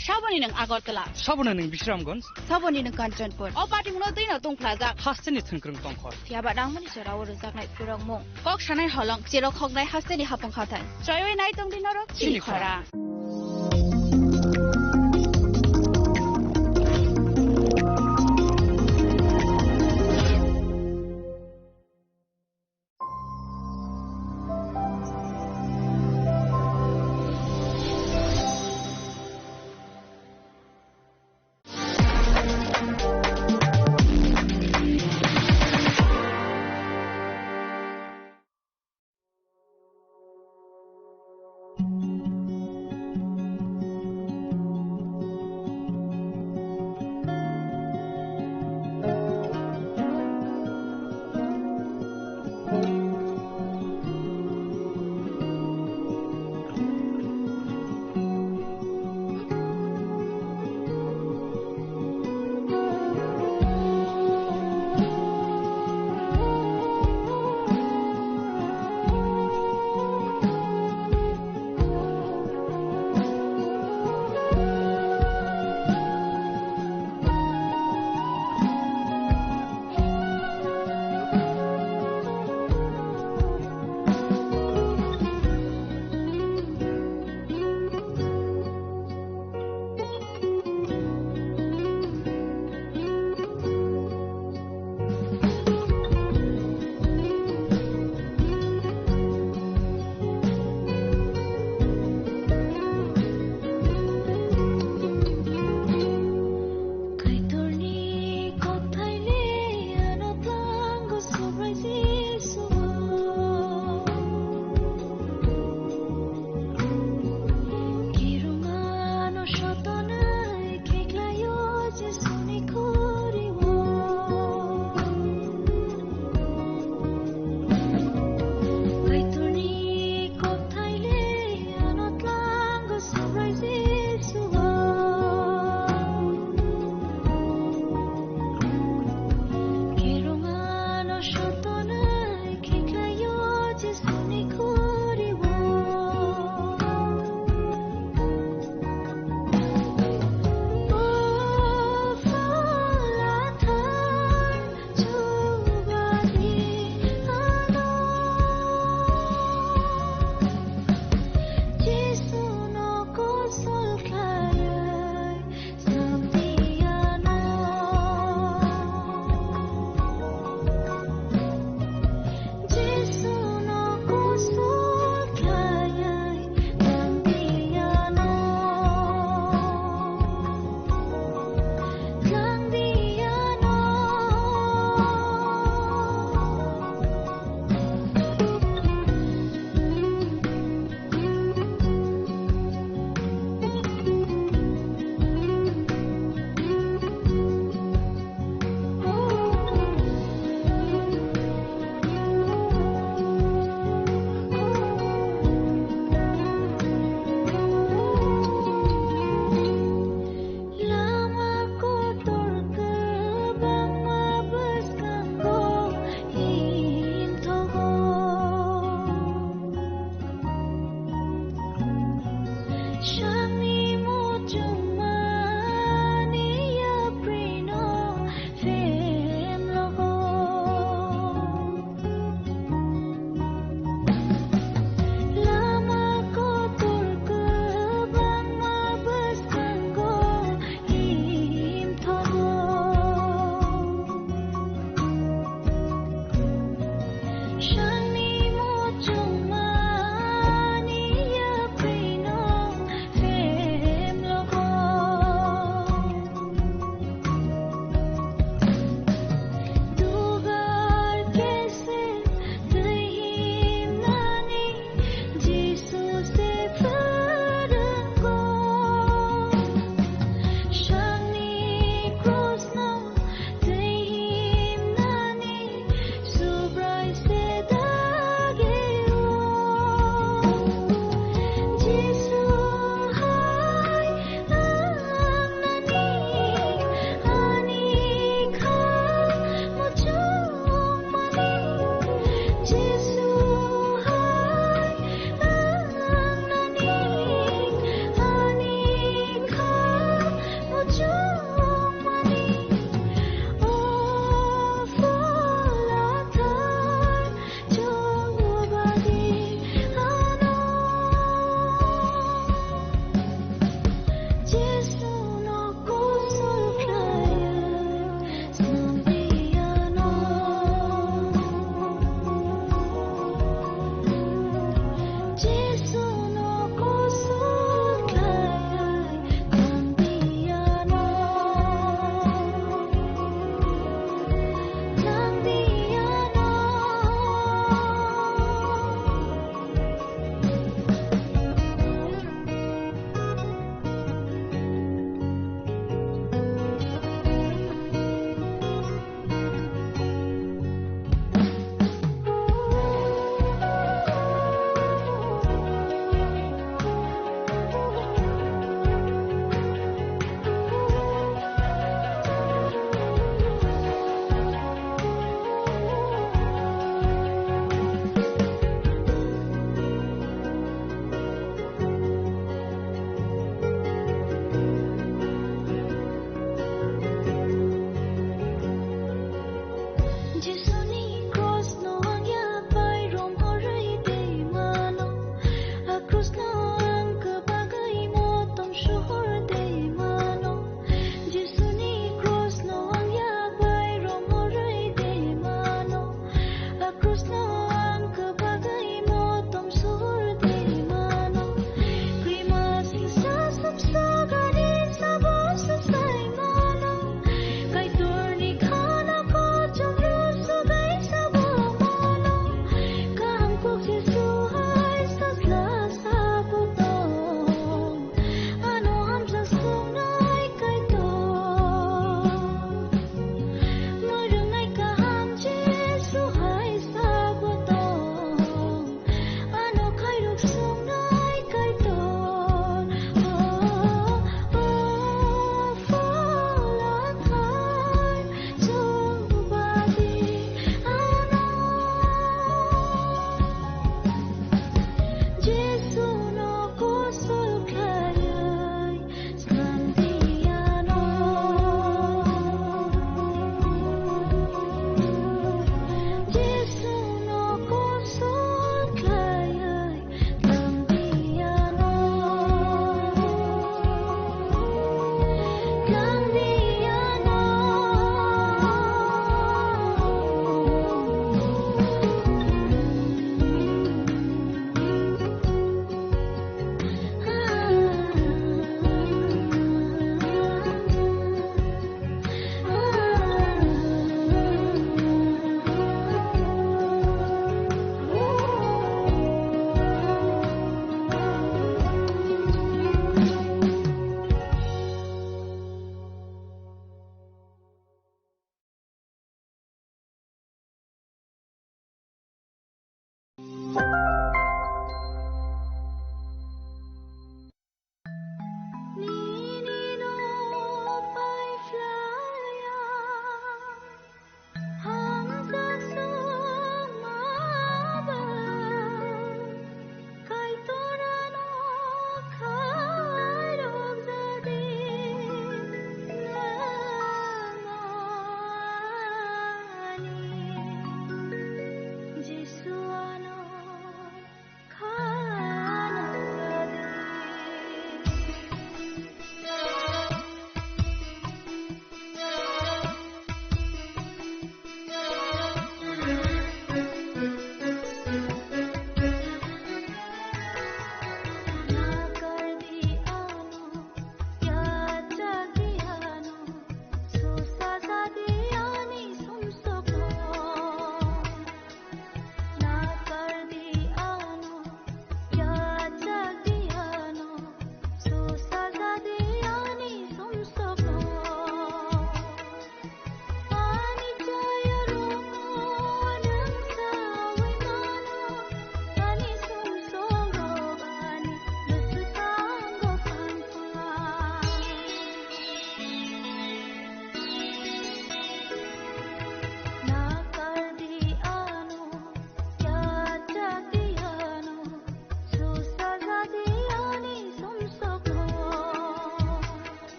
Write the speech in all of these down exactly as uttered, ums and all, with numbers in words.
Saboni nwng Agartala. Saboni nwng Bisramganj. Saboni nwng Kanchanpur. O patimungno twino tungphlajak. Hasteni thwngkwrwng tongkhor. Phiya ba nangmani jorao rwjaknai purokmung. Kok sanai holong, chirok hoknai hasteni hapung khathai. Choiwi nai tongdi norok chini khorang.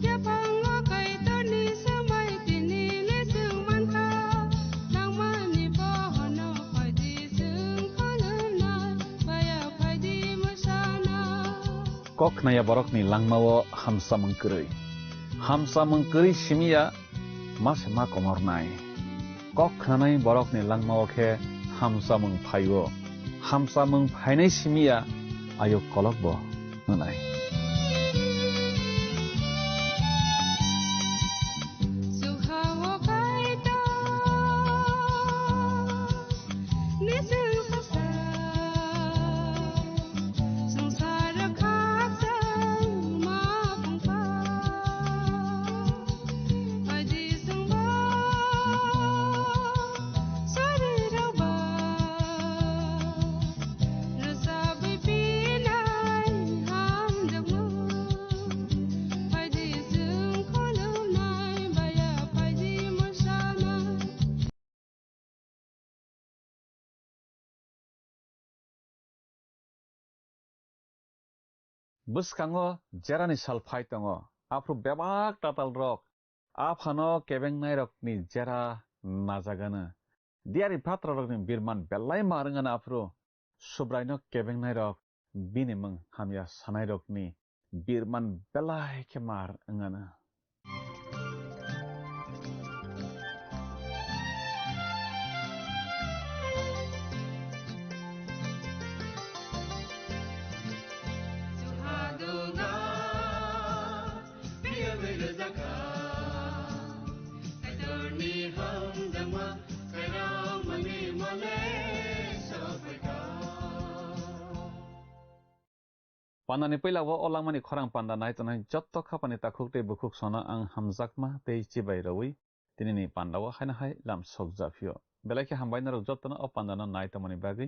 Yaphango Kaitorni swmai tini le chwng mankha, nangmani bohono phaidi chwng khulumnai, baya phaidi mwsana. Kok khnaya borokni langmao hamsamung kwrwi. Hamsamung kwrwi simiya ma se ma komornai. Kok khnanai borokni langmao khe hamsamung phaio. Hamsamung phainai simiya ayuk kolokbo hwnai. Bwskango jerani sal phai tongo, aphuru bebak tatal rok aphano kebengnai rokni jera najagano. Diari phatra rokni birman belai mar wngano aphuru Subraino kebengnai rok bini mung hamya sanai rokni birman belai khe mar wngano. Pandani puila o langmani khorang panda nai tongnai jotto khapani takhuk tei bukhuk sono ang hamjakma tei chibai rwui tinini pandao haino hai lam sokjaphio. Belai khe hambai norok jottono o pandano nai tongmani bagwi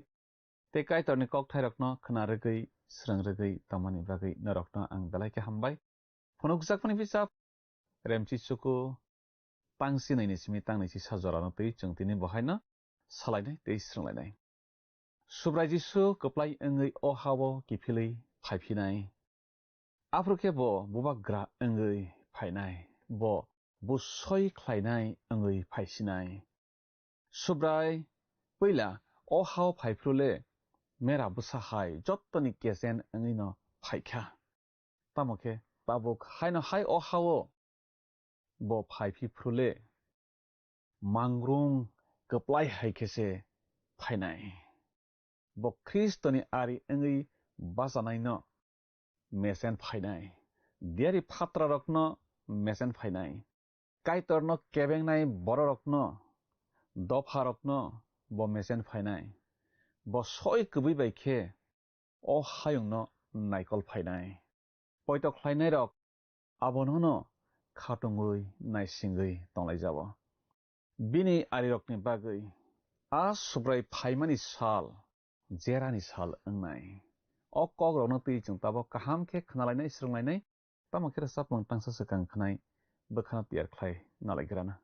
tei Kaitorni kokthairokno khna rwgwi, srwng rwgwi tongmani bagwi norokno ang belai khe hambai. Phunukjakmani bisap Remchi chuku tang sinai ni simi tang nai si sa jorano twi chwng tini bo haino salainai tei srwnglainai. Subrai Jisu kwplai wngwi o ha-o kiphilwi phaiphinai. Aphuru khe bo bubagra wngwi phainai, bo busoi khlainai wngwi phaisinai. Subrai puila o ha-o phaiphru le mera bwsa hai jottoni kechen wngwino phaikha. Tamo khe tabuk haino hai o ha-o bo phai phi phru le, mangrung kwplai hai khe se phainai. Bo Khristoni ari wngwi bachanaino mesen phainai. Diari phatrarokno mesen phainai. Kaitorno kebengnai bororokno, dopharokno bo mesen phainai. Bo soi kwbwi bai khe o hayungno naikol phainai. Poito khlainairok abonono khatungwi naisingwi tonglaijao. Bini arirokni bagwi a Subrai phaimani sal jerani sal wngnai. O kokrokno twi chwng tabok kaham khe khnalainai, srwnglainai, tamo khe rwchapmung tangsa swkang khnai bwkhano tiyar khlai nalaigrana.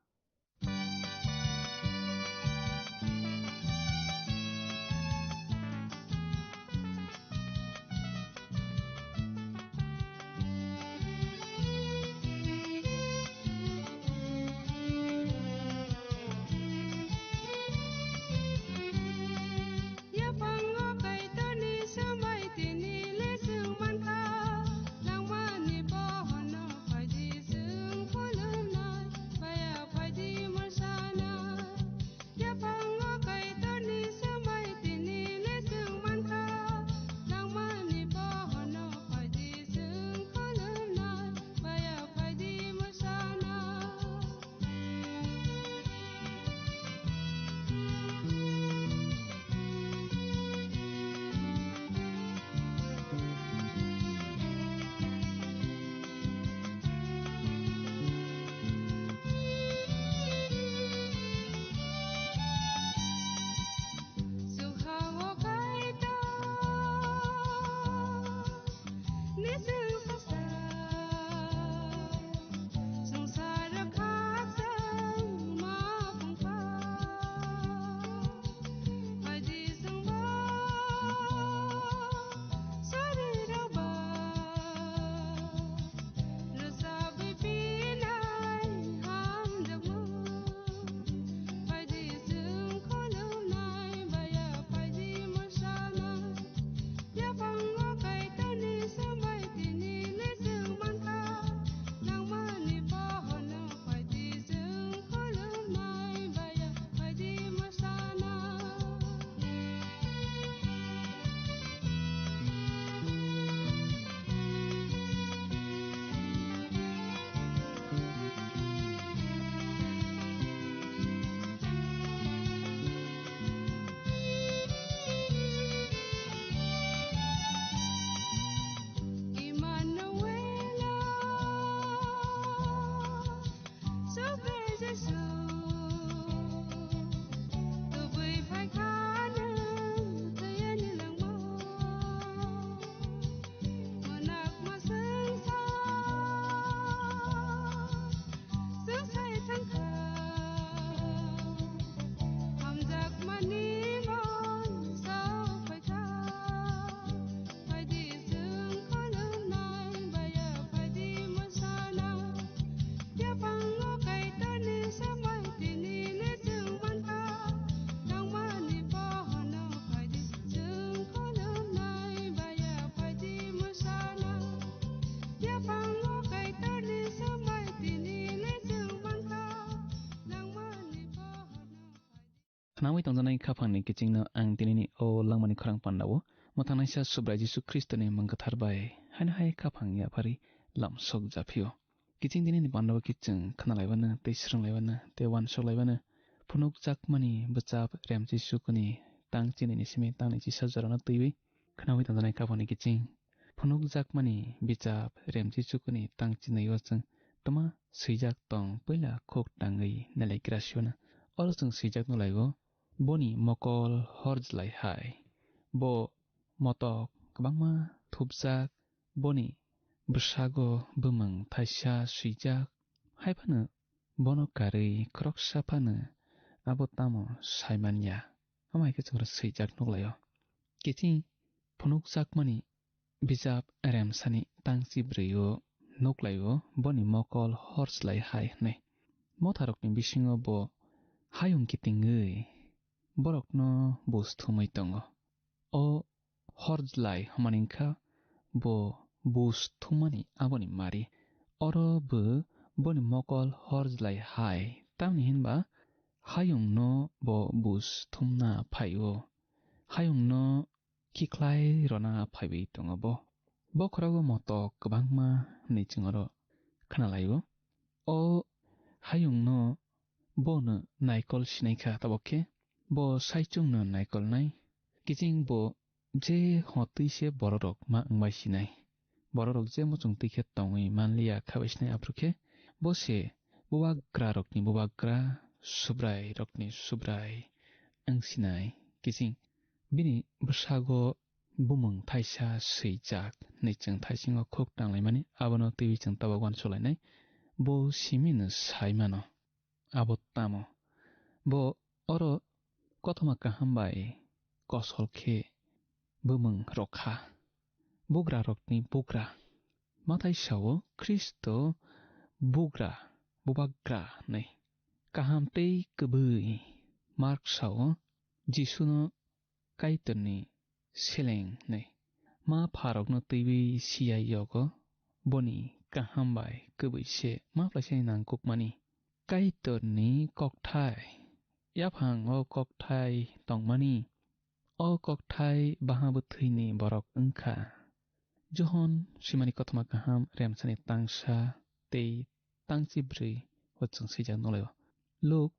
Khnawi tongjaknai khaphangni kichingno ang tinini o langmani khorang pandao mwthangnaisa Subrai Jisu Khristoni mung kwthar bai haino hai khaphang yaphari lamsok japhio. Kiching tinini pandao kiching khnalaibano tei swrwnglaibano tei uansoklaibano phunukjakmani bwchap Remchi Sukuni tang chinini simi tangni chisa jorano twiwi khnawi tongjaknai khaphangni kiching phunukjakmani bichap Remchi Sukuni tang chinwi o chwng twma swijak tong puila khuk tangwi nalaikrasiona. Oro chwng swijak nukhlaigo, boni mokol horjlai hai. Bo motok kwbangma thupjak, boni bwsago bumung thaisa swijak. Haiphano bono karwi khoroksa phano abo tamo saimanya. Omo hai khe chwngno swijak nukhlaio. Kiching phunukjakmani bijap Remsani tangchi bwrwi o nukhlaio, boni mokol horjlai hai hwnwi. Motharokni bisingo bo hayung kitingwi borokno bus thumwi tongo. O horjlai hwnmani wngkha bo bus thummani aboni mari. Oro bo boni mokol horjlai hai, tamni hinba hayungno bo bus thumna phaio. Hayungno kikhlai rwna phaiwi tongo bo. Bokhorogo motok kwbangma hwnwi chwng oro khnalaio. O hayungno bono naikol sinaikha, tabok khe bo saichungno naikolnai. Kiching bo je hotwi se bororok ma wngbai sinai. Bororok je muchung twi khe tongwi manliya khabai sinai, aphuru khe bo se bubagrarokni bubagra, subrairokni subrai wng sinai. Kiching bini bwsago bumung thaisa swijak hwnwi chwng thaisingo khuk tanglaimani, abono twiwi chwng tabok uansukhlainai. Bo simino sai mano. Abo tamo? Bo oro kothoma kaham bai kosol khe bumung rwkha. Bugrarokni bugra. Mathai sao Khristo bugra, bubagra hwnwi. Kaham tei kwbwi. Mark sao Jisuno Kaitorni seleng hwnwi. Ma pharokno twiwi siyai yogo, boni kaham bai kwbwi se ma phlaisani nangkukmani. Kaitorni kokthai, yaphang o kokthai tongmani, o kokthai baha bwthwini borok wngkha. Johon swimani kothoma kaham remsani tangsa tei tangchi bwrwi o chwng swijak nukhlaio. Luk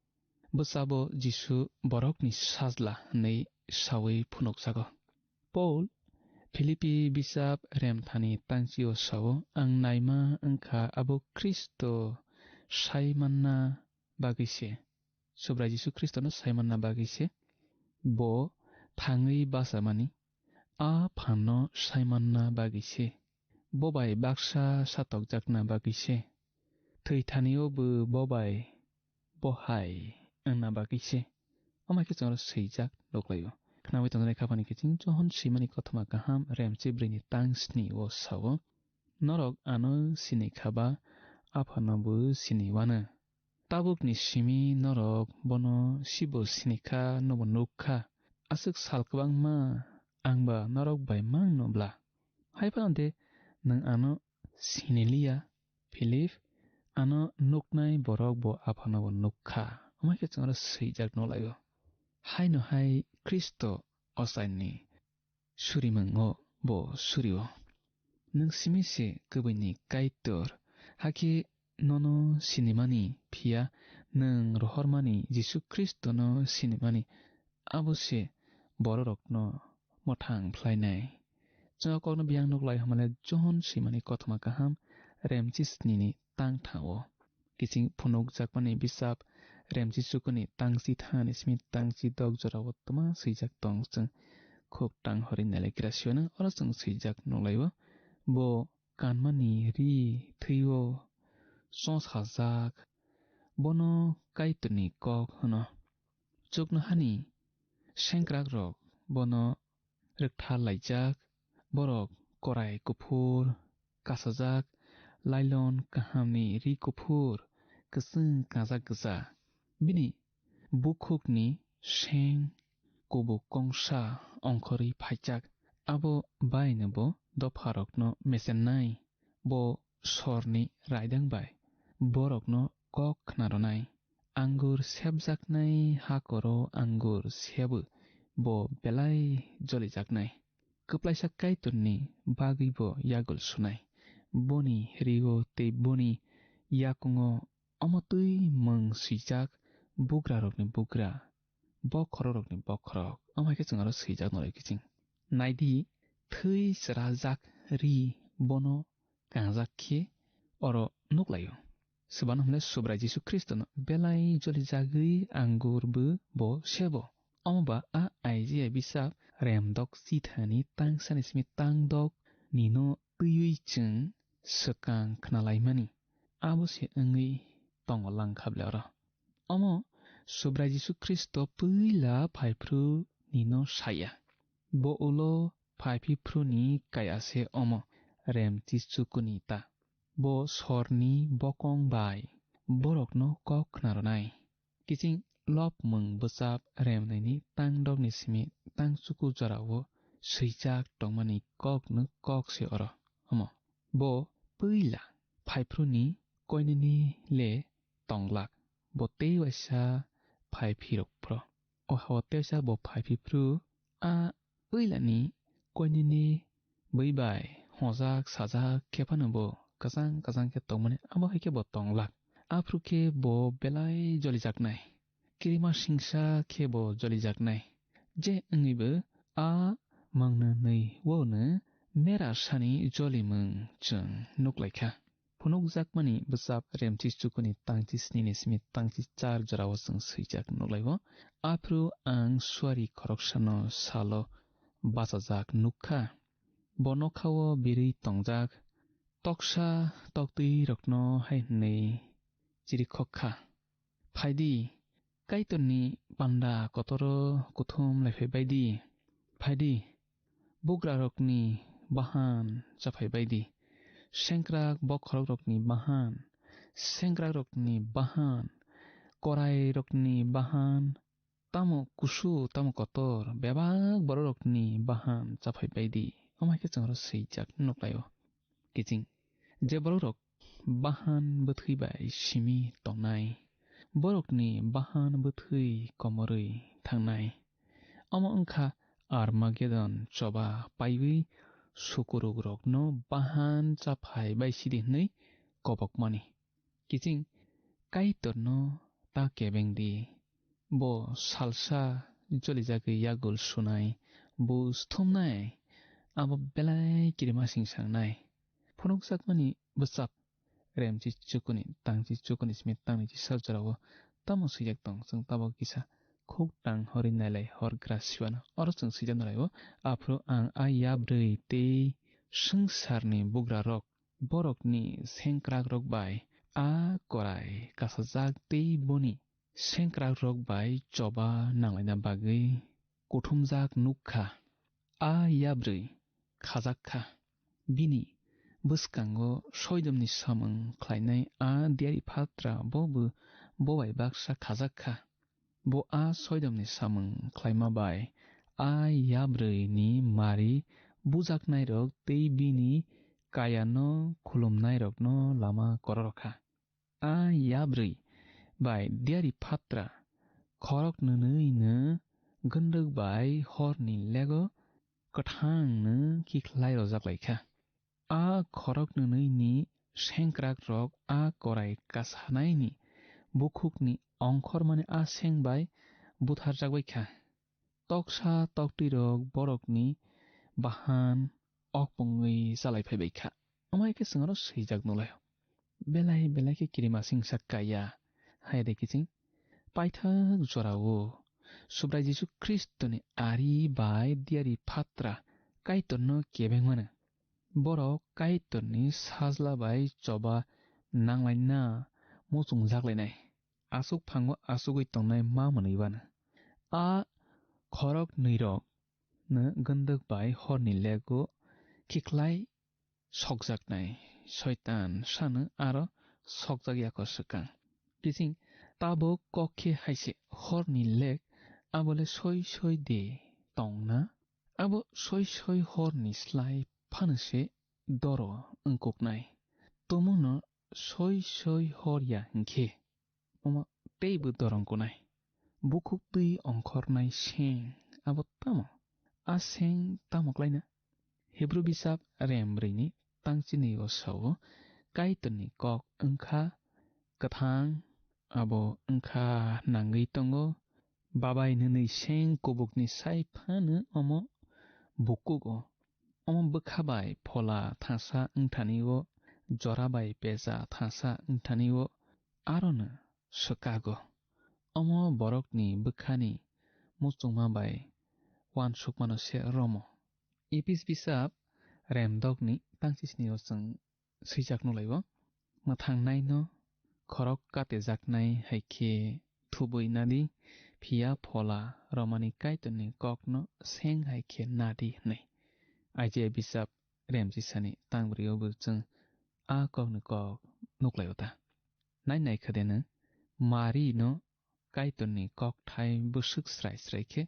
bwsabo Jisu borokni sajla hwnwi saui phunukjago. Paul Philippi bisap remthani tangchio sao, "Ang naima wngkha abo Khristo sai manna bagwi se." Subrai Jisu Khristono sai manna bagwi se. Bo thangwi bachamani, a phanno sai manna bagwi se. Bo bai baksa satokjakna bagwi se. Thwi thanio bo bo bai bo hai wngna bagwi se. Omo hai khe chwngno swijak nukhlaio. Khnaui tongjaknai khaphani kiching Johon swimani kothoma kaham remchi bwrwini tang sni o sao, "Norok ano sini kha ba, Aphano bo sini wano. Tabukni simi norok bono sibo sini kha, nobo nuk kha. Aswk sal kwbangma ang ba norok bai mangno bla. Hai phano de nwng ano sini liya, Philip? Ano nuknai borok bo Aphano bo nuk kha." Omo hai khe chwngno swijak nukhlaio. Haino hai Khristo ochaini surimungo bo surio. Nwng simi se kwbwini Kaitor, hakhe nono sinimani, phiya nwng rohormani Jisu Khristono sinimani, abo se bororokno mwthang phlainai. Chwng o kokno biyang nuk lai hwnmale Johon swimani kothoma kaham remchi snini tang thango. Kiching phunukjakmani bisap Remchi Chukuni tangchi thani simi tangchi dok jorao twma swijak tong chwng khuk tang hori nele Graciano oro chwng swijak nukhlaio. Bo kanmani ri thwio chosajak, bono Kaitorni kok hwno. Chuknoha ni sengkrakrok bono rwktharlaijak, borok korai kuphur kasajak, lailon kahamni ri kuphur kwchwng kajak gwja. Bini bukhukni seng kubuk kongsa ongkhorwi phaijak, abo baino bo dopharokno mechennai. Bo sorni raidang bai borokno kok khna rwnai. Angur sepjaknai hakoro angur sebo bo belai jolijaknai. Kwplaisa Kaitorni bagwi bo yagul sunai. Boni rio tei boni yakungo omo twi mung swijak, bugrarokni bugra, bokhorokrokni bokhorok. Omo hai khe chwng aro swijak nw lai kiching. Naidi, thwi chwrajak ri bono kangjak khe oro nuklaio. Swbano hwnle Subrai Jisu Khristono belai jolijagwi angur bw bo sebo. Omo ba a Isaiah bisap remdok chithani tangsani simi tangdok nino twiwi chwng swkang khnalaimani. Abo se wngwi tongo langkha ble oro. Omo Subrai Jisu Khristo puila phaiphru nino saya. Bo ulo phaiphi phruni kaya se omo Remchi Chukuni ta. Bo sorni bokong bai borokno kok khna rwnai. Kiching lopmung bwchap remnaini tangdokni simi tangchuku jorao swijak tongmani kokno kok se oro. Omo bo puila phaiphruni koinini le tonglak. Bo tei waisa phaiphirok phro. O hao teisa bo phaiphipru a puilani koinini bui bai hojak sajak khe phano bo kwchang kwchang khe tongmani, abo hai khe bo tonglak. Aphuru khe bo belai jolijaknai, kirima singsa khe bo jolijaknai. Je wngwi bo a mangno nwi wono mera sani jolimung chwng nuklaikha. Phunukjakmani bwchap Remchi Chukuni tangchi snini simi tangchi char jorao chwng swijak nuklaio. Aphuru ang suari khoroksano salo bachajak nukkha. Bo nokhao birwi tongjak, toksa toktwirokno hai hwnwi chirikhok kha, "Phaidi, Kaitorni panda kotoro kuthum laiphai baidi. Phaidi, bugrarokni bahan chaphai baidi. Sengkrak bokhorokrokni bahan, sengkrakrokni bahan, korairokni bahan, tamo kusu, tamo kotor, bebak bororokni bahan chaphai baidi." Omo hai khe chwng oro swijak nuklaio. Kiching, je borokrok bahan bwthwi bai simi tongnai, borokni bahan bwthwi komorwi thangnai. Omo wngkha Armagedon choba paiwi sukurukrokno bahan chaphai bai sidi hwnwi kobokmani. Kiching Kaitorno ta kebeng di. Bo salsa jolijagwi yagul sunai, bo sthumnai, abo belai kirima singsangnai. Phunukjakmani bwchap Remchi Chukuni, tangchi Chukuni simi tangni chi sal jorao tamo swijak tong, chwng tabok kisa khuk tang hori nailai hor gra siwano. Oro chwng swijak nalaio, aphuru ang a yabrwi tei swngcharni bugrarok, borokni sengkrakrok bai a korai kasajak tei boni sengkrakrok bai choba nanglaina bagwi kuthumjak nuk kha. A yabrwi khajak kha. Bini bwskango soidomni samung khlainai a diyari phatra bo bo bai baksa khajak kha. Bo a soidomni samung khlaima bai a yabrwi ni mari bujaknairok tei bini kayano khulumnairokno lama kororokha. A yabrwi bai diyari phatra khorok nwnwi no gwnrwk bai horni lego kwthang no kikhlai rojak lai kha. A khorok nwnwi ni sengkrakrok a korai kasanaini bukhukni ongkhormani a seng bai butharjak bai kha. Toksa toktwirok borokni bahan okpongwi chalai phai bai kha. Omo hai khe chwng aro swijak nukhlaio. belai belai khe kirimasingsa kaiya. Hai de kiching paithak jorao Subrai Jisu Khristoni ari bai diari phatra Kaitorno kebengmano. Borok Kaitorni sajla bai choba nanglaina muchungjaklainai. Aswk phango aswgwi tongnai ma mwnwi uanw. A khorok nwi rok no gwndak bai horni lego khiklai sokjaknai, Soitan sano aro sokjak yako swkang. Kiching tabuk kok khe hai se horni lek abole soi soi de tongna, abo soi soi horni slai phano se doro wngkuknai. Tomono soi soi hor ya hinkhe omo teibo dorong kunai. Bukhuk twi ongkhornai seng abo tamo? A seng tamo klaina? Hebru bisap rem brwi ni tang chini o sao, Kaitorni kok wngkha kwthang, abo wngkha nangwi tongo. Babai nwnwi seng kubukni sai phano omo bukugo. Omo bwkha bai phola thangsa wngthani o, jora bai pesa thangsa wngthani o, arono swkago. Omo borokni bwkhani muchungma bai uansukmano se romo. Epis bisap remdokni tang chisni o chwng swijak nukhlai-o. Mwthangnaino khorok katejaknai hai khe thubui nadi, phiya phola romani Kaitorni kokno seng hai khe nadi hwnwi. Aijia bisap remchisani tang bwrwi-o bo chwng a kokni kok nukhlai-o ta. Nai nai kha de nw, Mari no Kaitorni kokthai bwswk srai srai khe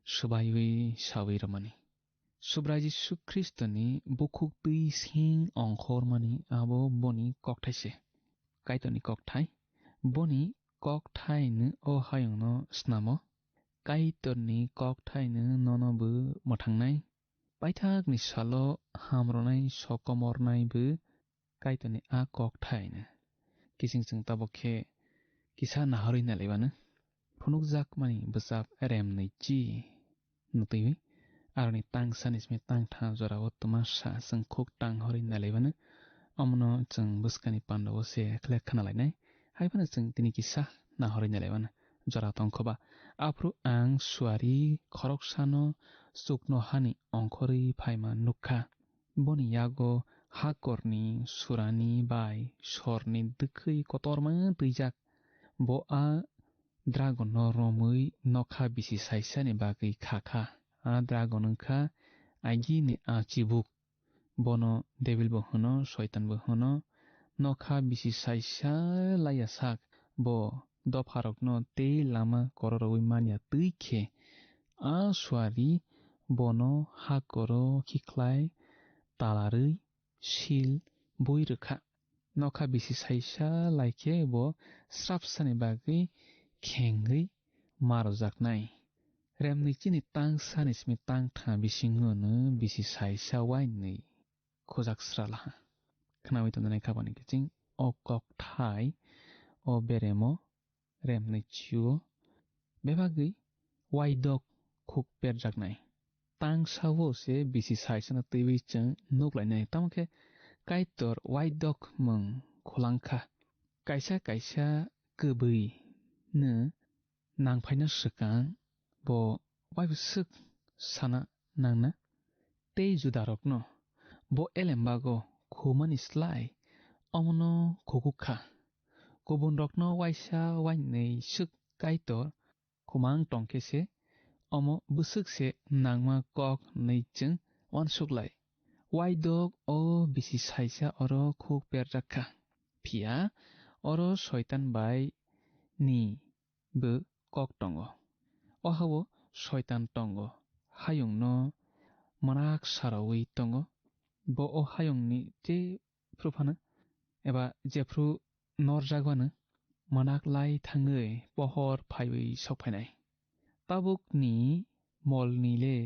swbaiwi saui rwmani. Subrai Jisu Khristoni bukhuk twi seng ongkhormani abo boni kokthai se. Kaitorni kokthai, boni kokthai no o hayungno snamo. Kaitorni kokthai no nono bo mwthangnai. Paithakni salo hamrwnai sokomornai bo Kaitorni a kok thaino. Kising chwng tabuk khe kisa nahorwi nailaibano. Phunukjakmani bwchap remnwi chi nutwiwi aroni tang sani simi tang tha jorao twma sa chwng khuk tang horwi nailaibano. Omono chwng bwskani pandao se khlek khna lainai. Hai phano chwng tini kisa nahorwi nailaibano. Jora tongkhoba. Aphuru ang suari khoroksano chuknohani ongkhorwi phaima nukkha. Boni yago hakorni surani bai sorni dwkhwi kotorma twijak. Bo a dragonno romwi nokha bisi saisani bagwi kha kha. A dragon wngkha agini a chibuk. Bono Debil bo hwno, Soitan bo hwno. Nokha bisi saisa laiya sak, bo dopharokno tei lama kororogwi manya twi khe, a suari bono hakoro khikhlai talarwi sil bui rwkha. Nokha bisi saisa lai khe bo srapsani bagwi khengwi ma rwjaknai. Remnwi chini tang sani simi tang tha bisingo no bisi saisa wainwi khojak sralaha. Khnaui tongjaknai khabani kiching o kok thai o beremo remnwi chio bebagwi waidok khuk perjaknai. Tang sao se bisi saisano twiwi chwng nuklainai. Tamo khe Kaitor waidok mung khulangkha. Kaisa kaisa kwbwi no nangphaina swkang bo waibwswk sana nangna. Tei Judarokno bo elembago khumani slai omono khukuk kha. Kubunrokno waisa wainwi swk Kaitor khumang tongkhe se omo bwswk se nangma kok hwnwi chwng uansuk lai. Waidok o bisi saisa oro khuk perjak kha. Phiya oro Soitan bai ni bo kok tongo. O hao Soitan tongo, hayungno mwnak saraui tongo. Bo o hayungni jephru phano eba jephru norjak bano mwnak lai thangwi pohor phaiwi sok phainai. Tabukni molni le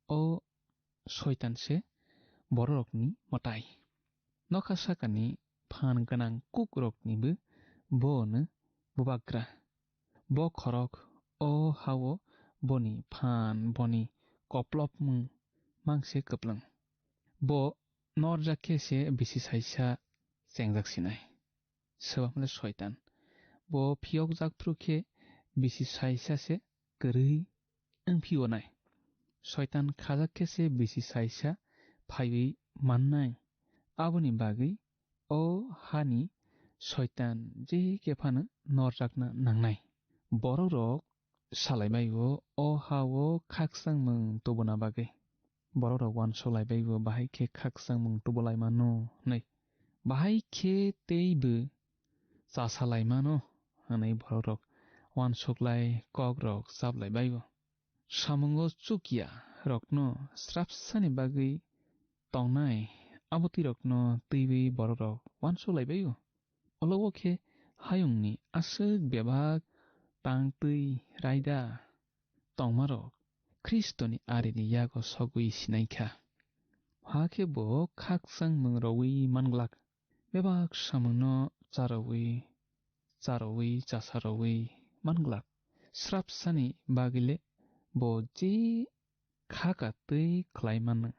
o Soitan se bororokni mwtai. Nokha sakani phan gwnang kukroknibo bono bubagra. Bo khorok o hao boni phan, boni koplopmung mangse kwplwng. Bo norjak khe se bisi saisa chengjak sinai. Swbamle Soitan. Bo phiyokjak phru khe bisi saisa se kwrwi wng phiyonai. Soitan khajak khe se bisi saisa phaiwi mannai. Aboni bagwi o hani Soitan je khe phano norjakna nangnai. Borok rok salai bai o, o ha o khakchangmung tubuna bagwi. Borok rok uansuk lai bai o, bahai khe khakchangmung tubu lai mano hwnwi. Bahai khe tei bo chasa lai mano hwnwi borok rok uansuk lai kok rok chap lai bai o. Samungo chukya rokno srapsani bagwi tongnai abo twi rokno twiwi borok rok uansuk lai bai o. Olo o khe hayungni aswk bebak tang twi raida tongmarok Khristoni arini yago sogwi sinai kha. Hakhe bo khakchangmung rowi manglak, bebak samungno charowi, charowi, chasarowi manglak. Srapsani bagwile bo je khaka twi khlai mano,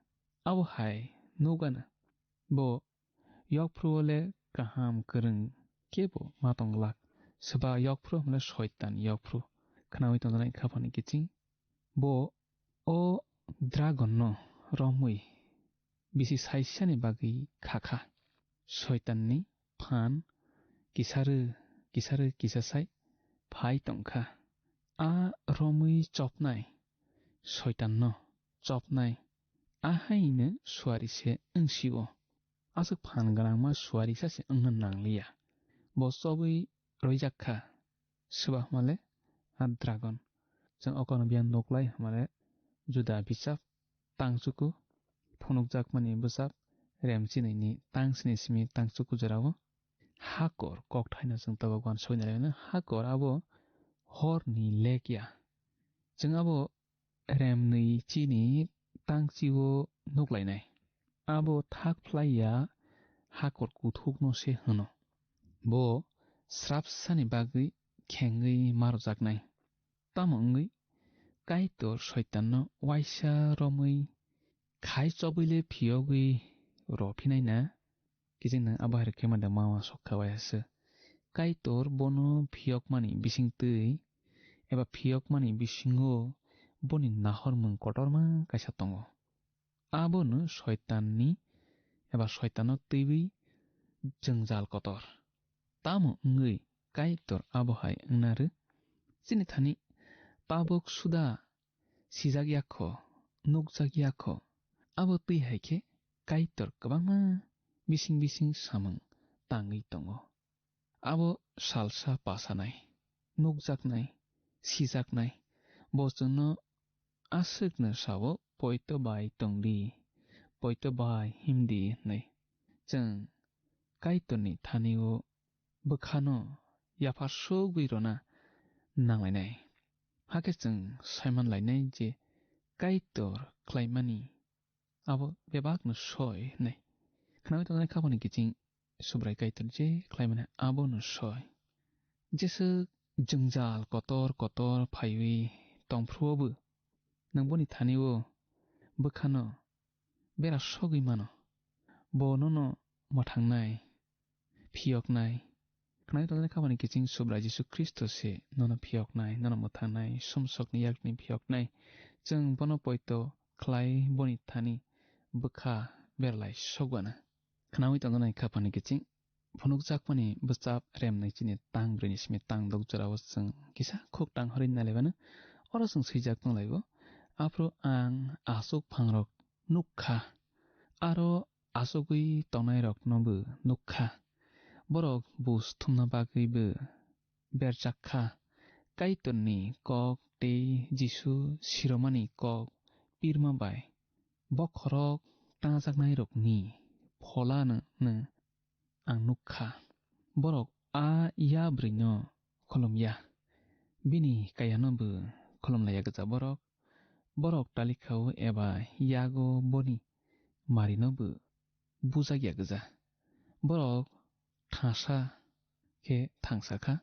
abo hai nugano. Bo yokphru o le kaham kwrwng kebo ma tong glak. Swba yokphru hwnle Soitan yokphru. Khnaui tongjaknai khaphani kiching. Bo o dragon no romwi bisi saisani bagwi kha kha. Soitanni phan kisarwi, kisarwi kisasai phai tong kha. A romwi chopnai, Soitanno chopnai, a haino suari se wng sio. Aswk phan gwnangma suari sa se wngna nangliya. Bo chobwi roijak kha. Swba hwnmale a dragon. Chwng okono biyang nuklai hwnmale Juda bichap tangchuku phunukjakmani bwchap rem chini ni tang sini simi tangchuku jorao hakor kokthaino chwng tabuk uansuknai laimano. Hakor abo horni lek ya. Chwng abo remnwi chini tangchio nuklainai. Abo thak phlai ya hakor kuthukno se hwno. Bo srapsani bagwi khengwi marojaknai. Tamo wngwi Kaitor Soitanno uaisa romwi khai chobwile phiyogwi rw phinai na? Kiching nwng abo hai rw khe mada mama sok kha bai aswk. Kaitor bono phiyokmani bisingtwi eba phiyokmani bisingo boni nahormung kotorma kaisa tongo. Abono Soitanni eba Soitanno twiwi jwngjal kotor. Tamo wngwi Kaitor abo hai wngna rw? Chini thani tabuk suda sijak ya kho, nukjak ya kho. Abo twi hai khe Kaitor kwbangma bising bising samung tangwi tongo. Abo salsa pasanai, nukjaknai, sijaknai. Bo chwngno aswkno sao, "Poito bai tongdi, poito bai himdi," hwnwi. Chwng Kaitorni thani-o bwkhano yaphar sugwi rwna nanglainai. Hakhe chwng saiman lainai je Kaitor khlaimani abo bebakno soi hwnwi. Khnaui tongjaknai khabangni kiching Subrai Kaitor je khlaimani abono soi. Jeswk jwngjal kotor kotor phaiwi tongphruobo, nwng boni thani-o bwkhano bera sogwi mano. Bo nono mwthangnai, phiyoknai. Khnaui tongjaknai khabangni kiching Subrai Jisu Khristo se nono phiyoknai, nono mwthangnai, sumsokni yakni phiyoknai. Chwng bono poito khlai boni thani bwkha berlai sokbana. Khnaui tongjaknai khabangni kiching phunukjakmani bwchap remnwi chini tang brwini simi tang dok jorao chwng kisa khuk tang horwi nailaibano. Oro chwng swijak tonglaio, "Aphuru ang aswk phangrok nukha, aro achugwi tongnairoknobo nukha. Borok buj thumna bagwibo berjak kha. Kaitorni kok tei Jisu siromani kok pirma bai bokhorok tangjaknairokni pholano ang nukha. Borok a ya bwrwino khulum ya, bini kayanobo khulum laiya gwja borok. Borok talikha-o eba yago boni marinobo bujak ya gwja. Borok thangsa khe thangsa kha,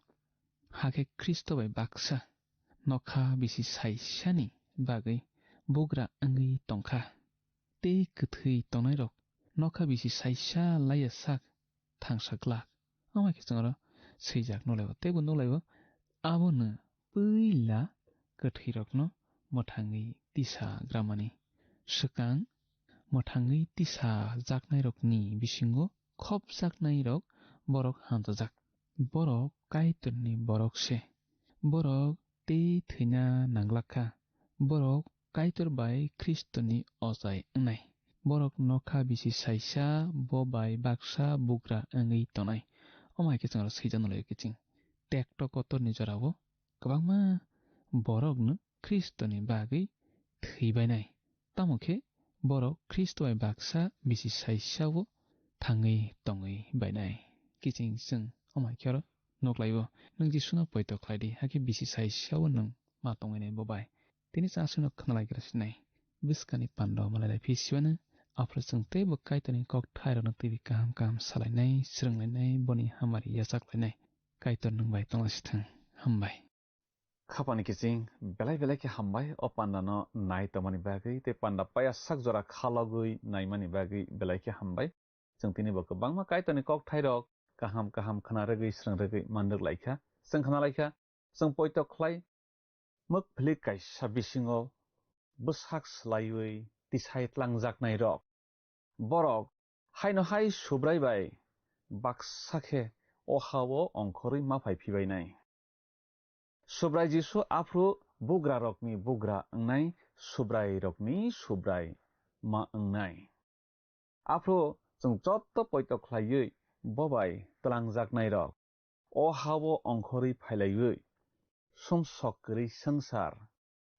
hakhe Khristo bai baksa nokha bisi saisani bagwi bugra wngwi tongkha. Tei kwthwi tongnairok nokha bisi saisa laiya sak thangsa glak. Omo hai khe chwng oro swijak nuklaibo, teibo nuklaibo, abono puila kwthwirokno mwthangwi tisa gramani. Swkang mwthangwi tisa jaknairokni bisingo khopjaknairok borok hamjajak. Borok Kaitorni borok se. Borok tei thwina nanglak kha. Borok Kaitor bai Khristoni ochai wngnai. Borok nokha bisi saisa bo bai baksa bugra wngwi tonai. Omo hai khe chwng oro swijak nuklaibo kiching. Tekto kotorni jorao kwbangma borokno Khristoni bagwi thwibainai. Tamo khe borok Khristo bai baksa bisi saisao thangwi tongwi bainai. Kiching chwng omo hai khe oro nuklaibo. Nwng Jisuno poito khlai di, hakhe bisi saisao nwng ma tongwi nai bo bai. Tini chwng aswkno khna lai gra sinai. Bwskangni pando malai lai phi siwano. Aphuru chwng teibo Kaitorni kokthairokno twiwi kaham kaham salainai, swrwnglainai, boni hamari yachaklainai. Kaitor nwng bai tonglasithwng. Hambai. Khapani kiching belai belai khe hambai o panda no nai tongmani bagwi tei panda paya sak jora khalogwi naimani bagwi belai khe hambai. Chwng tini bo kwbangma Kaitorni kokthairok kaham kaham khna rwgwi swrwng rwgwi man rwk lai kha. Chwng khna lai kha, chwng poito khlai mwk philik kaisa bisingo bwsak swlaiwi tisai tlangjaknairok. Borok haino hai Subrai bai baksa khe o ha-o ongkhorwi ma phai phibainai. Subrai Jisu aphuru bugrarokni bugra wngnai, Subrairokni Subrai ma wngnai. Aphuru chwng joto poito khlaiwi bo bai twlangjaknairok o ha-o ongkhorwi phailaiwi, sumsok kwrwi swngchar,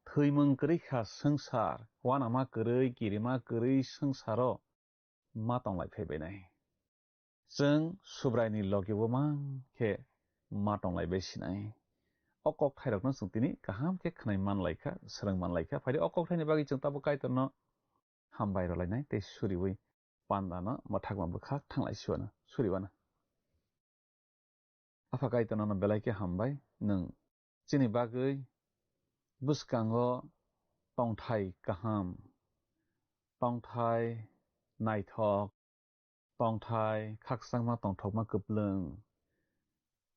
thwimung kwrwi kha swngchar, uanama kwrwi, kirima kwrwi swngcharo ma tonglai phaibainai. Chwng Subraini logi-o mang khe ma tonglai bai sinai. O kokthairokno chwng tini kaham khe khwnai man lai kha, swrwng man lai kha. Phaidi o kokthaini bagwi chwng tabuk Kaitorno hambai rwlainai tei suriui pandano mwthakma bwkhak thanglai siwano, suriwano. Apha Kaitor nono belai khe hambai, nwng chini bagwi bwskango tongthai kaham, tongthai naithok, tongthai khakchangma tongthokma kwplwng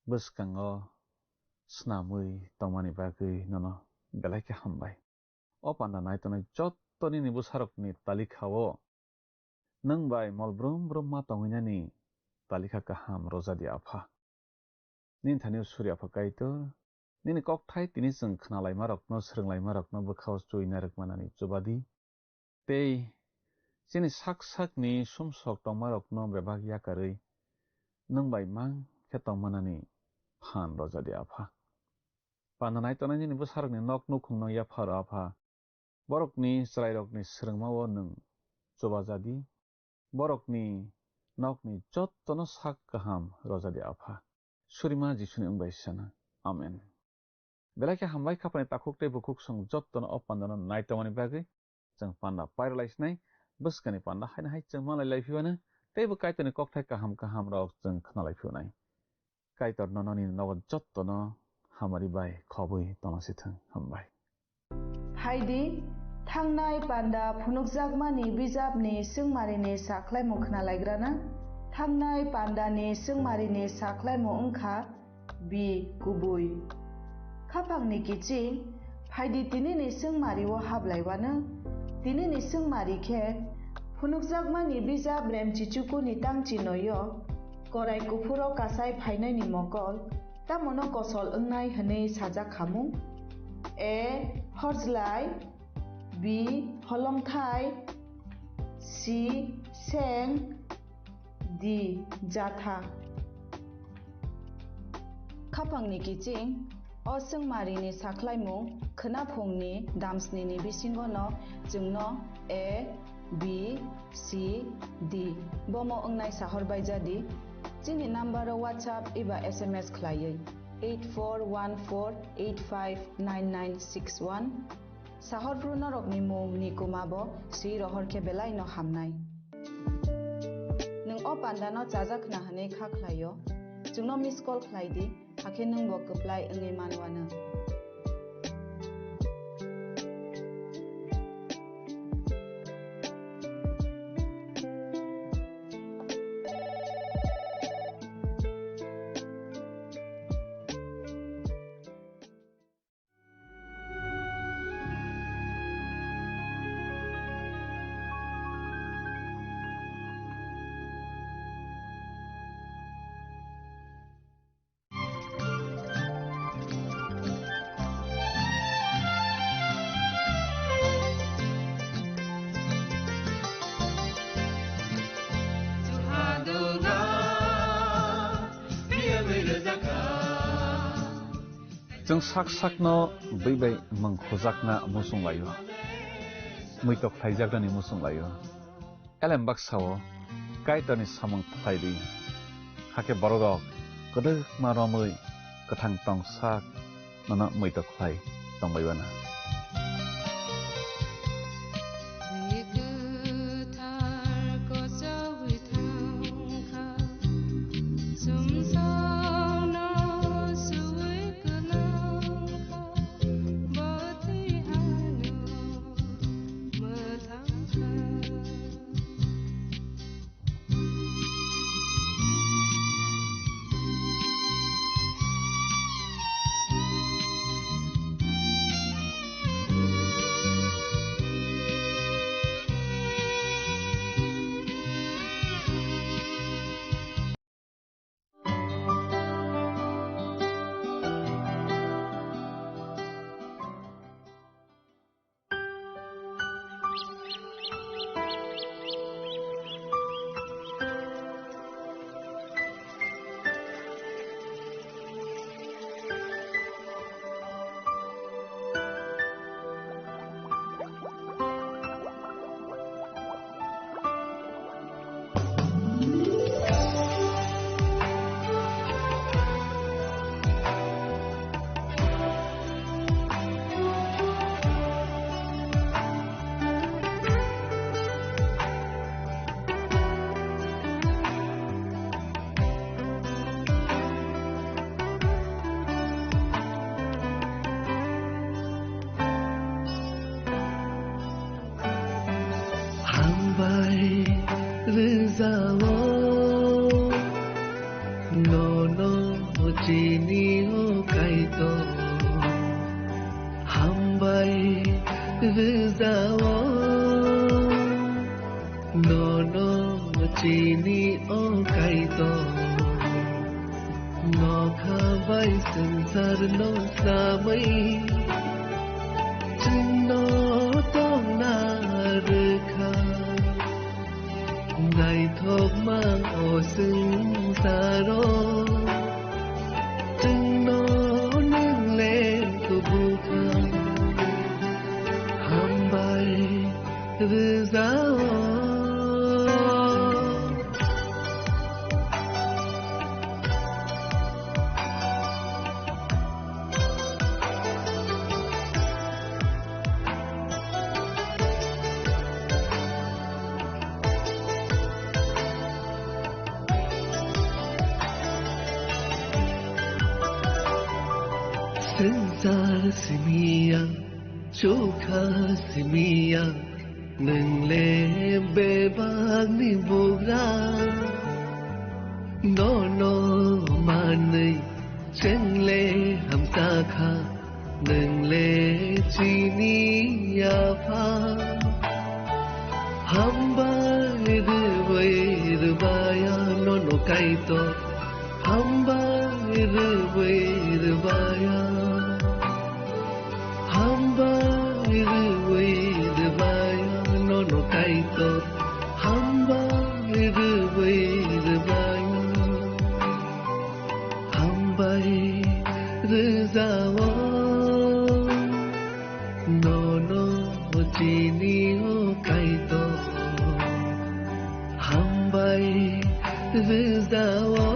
bwskango snamwi tongmani bagwi nono belai khe hambai. O panda nai tongnai jotto nini bwsarokni talikha-o nwng bai mol brum brum ma tongwinani talikha kaham rwja di, Apha. Nini thani-o suri, Apha Kaitor, nini kokthai tini chwng khnalaimarokno, swrwnglaimarokno bwkha-o chuina rwkmanani chuba di. Tei chini sak sakni sumsok tongmarokno bebak yakarwi nwng bai mang khe tongmanani phan rwja di, Apha. Panda nai tongnai nini bwsarokni nok nukhungno yapha rw, Apha. Borokni chwrairokni swrwngma-o nwng chubaja di, borokni nokni jottono sak kaham rwja di, Apha. Surima Jisuni wng bai sana. Amen. Belai khe hambai, khapani takhuk tei bukhuk song jottono o pandano nai tongmani bagwi chwng panda pairwlai sinai, bwskani panda haino hai chwng manlai lai phibano, teibo Kaitorni kokthai kaham kaham rok chwng khna lai phibonai. Kaitor nono nini nogo jottono hamari bai khobwi tongna sithwng. Hambai. Phaidi, thangnai panda phunukjakmani bijapni swngmarini sakhlaimung khnalaigrana. Thangnai pandani swngmarini sakhlaimung wngkha B kubui. Khapangni kiching, phaidi tinini swngmario hablaiwano. Tinini swngmari khe phunukjakmani bijap Remchichukuni tangchinoio, korai kuphuro kasai phainaini mokol, tamono kosol wngnai hwnwi sajak khamung. A horjlai, B holongthai, C seng, D jatha. Khapangni kiching, o swngmarini sakhlaimung khwnaphungni damsnini bisingono chwngno A, B, C, D bomo wngnai sahor baijadi. Chini numbero WhatsApp eba S M S khlaiwi eight four one four eight five nine nine six one. Sahorphru norokni mung ni kuma bo swi rohor khe belai no hamnai. Nwng o panda no chajak khna hwnwi kha khlaio, chwngno miss call khlai di, hakhe nwng bo kwplai wngwi manwano. Chwng sak sakno bwi bai mwng khujakna muchung laio, muitok khlaijaknani muchung laio. Elem baksa-o Kaitorni samung khlai di, hakhe bororok kwdwkma romwi kwthang tong sak nono muitok khlai tongbai uanw. Bwi kwthar kochogwi thangkha, sumsokno suwi kwlangkha, bwtwi ano mwthangkha. Hambai rwjao nono chini o Kaitor. Hambai rwjao nono chini o Kaitor. Nokha bai swngcharno samwi chwngno tongna rwkha. Naithokma o swngcharo chwngno nwng le kubukha. Hambai rwjao. Swngchar simiya, chukha simiya, nwng le bebakni bugra. Nono manwi chwng le hamjakha, nwng le chini yapha. Hambai rwui rwbaya nono Kaitor, hambai rwui rwbaya. Hambai rwui rwbaya nono Kaitor, hambai rwui rwbaya. Hambai rwjao nono chini o Kaitor. Hambai rwjao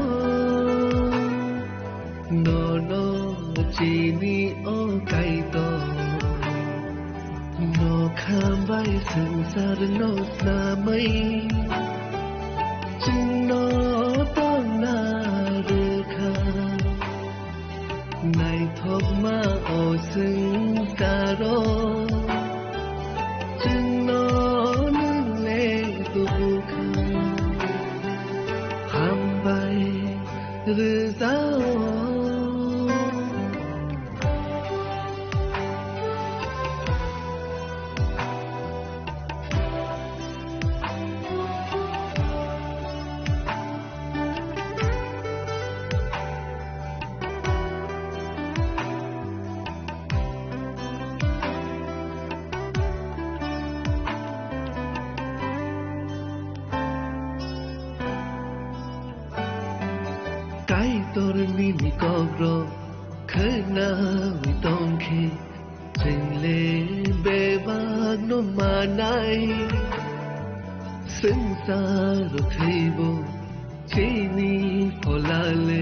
nono chini o Kaitor. Nokha bai swngcharno samwi chwngno tongna rwkha. Naithokma o swngcharo chwngno nwng le kubukha. Hambai rwjao. Kaitor nini kokrok Khwnawi tongkhe chwngle bebakno manai. Swngcharo thwibo chini pholale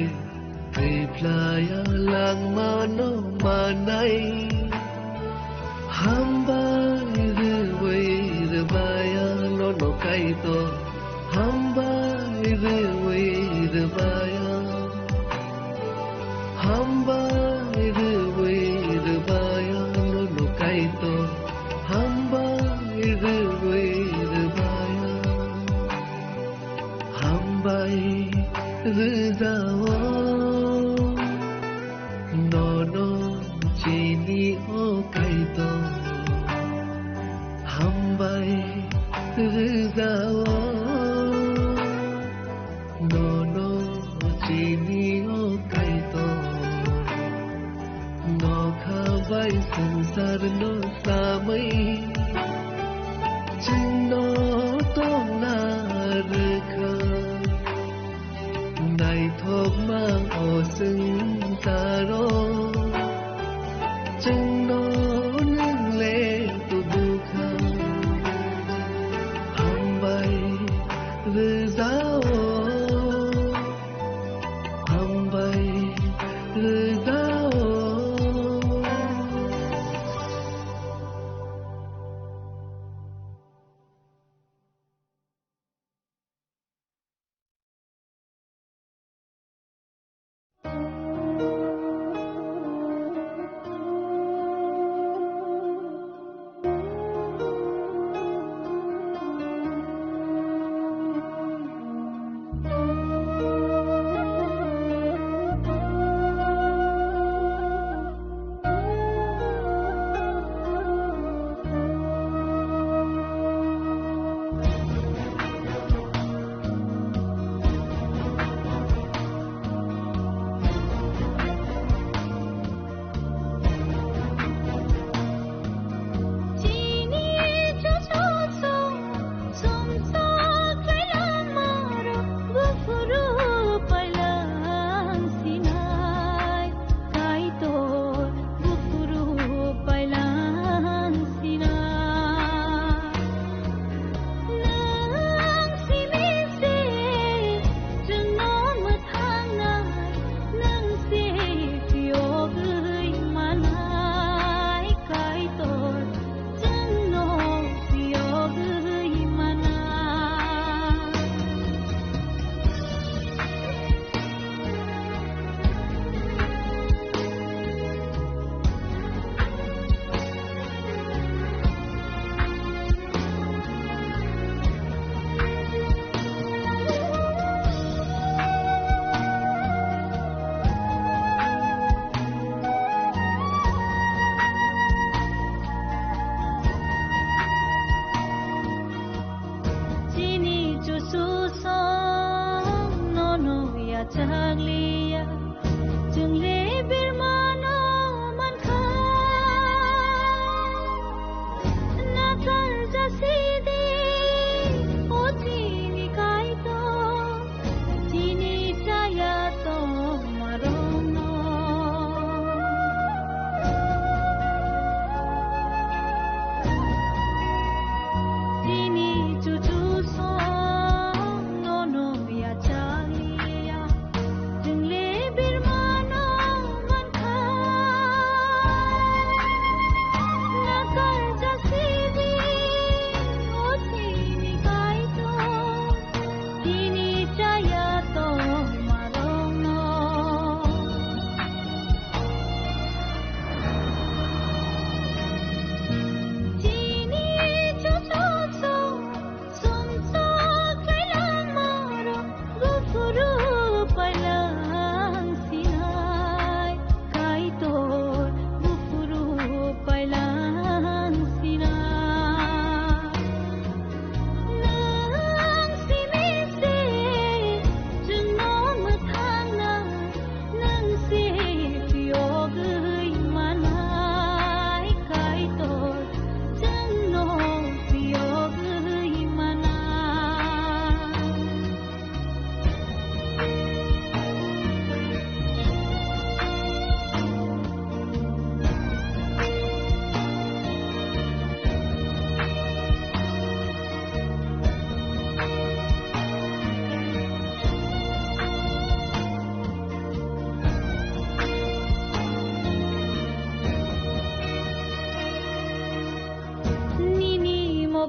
thwiphlaya langmano manai. Hambai rwui rwbaya nono Kaitor, hambai rwui rwbaya. Hambai rwui rwbaya nono Kaitor, hambai rwui rwbaya. Hambai rwjao nono chini o Kaitor. Hambai rwjao nono chini o Kaitor. Nokha bai swngcharno samwi chwngno tongna rwkha. Naithokma o swngcharo chwngno nwng le tubukha. Hambai rwjao, hambai rwjao.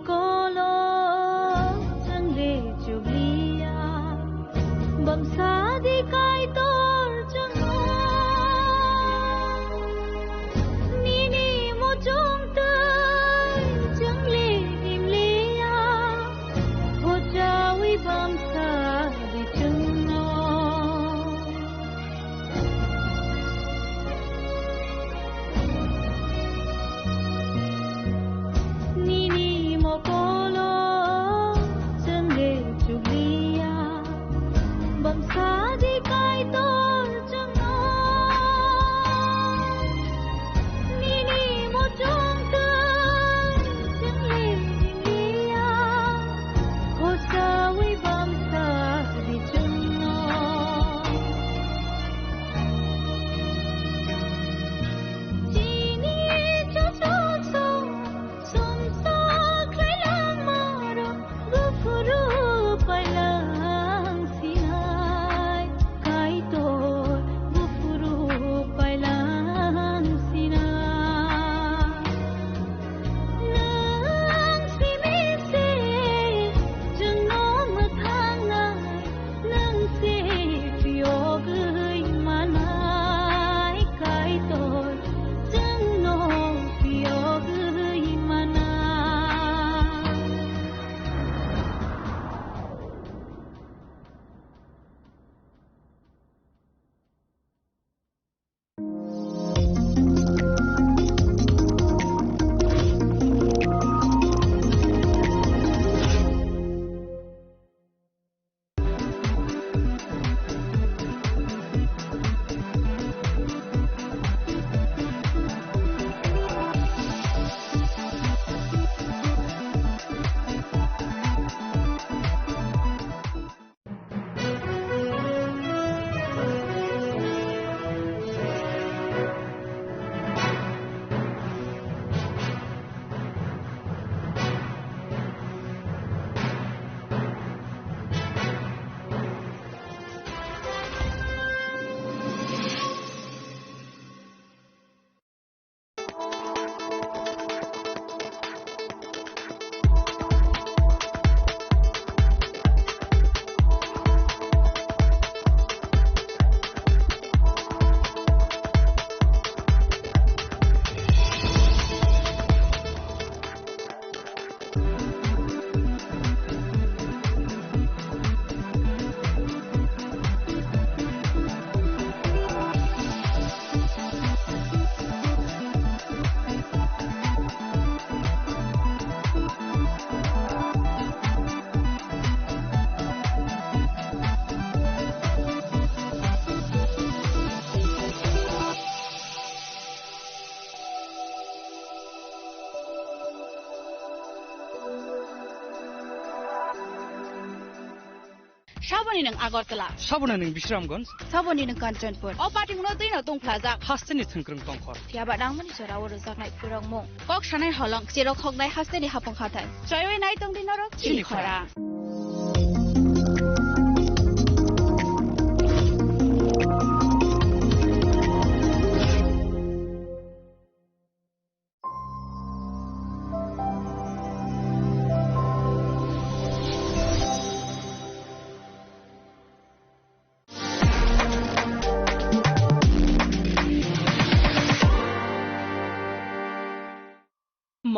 Kolo chwng le chukliya, bamsa di Kaitor chwngno. Nini muchung twi chwng le himliya, hochawi bamsa di chwngno. Nini mokolo chwng le chukliya, bamsa di Kaitor chwngno. Nini muchung twi chwng le himliya, hochawi bamsa di chwngno. Chini chuchuk song sumsa khlailang maro, buphuru pailang sinai, Kaitor buphuru pailang sinai. Nwng simi se chwngno mwthangnai, nwng se phiyogwi manai, Kaitor chwngno phiyogwi manai. Saboni nwng Agartala. Saboni nwng Bisramganj. Saboni nwng Kanchanpur. O patimungno twino tongphlajak. Hasteni thwngkwrwng tongkhor. Phiyaba nangmani jorao rwjaknai phwrwngmung. Kok sanai holong, cherok hoknai hasteni hapung hathai. Choiwi nai tongdi norok chini khorang.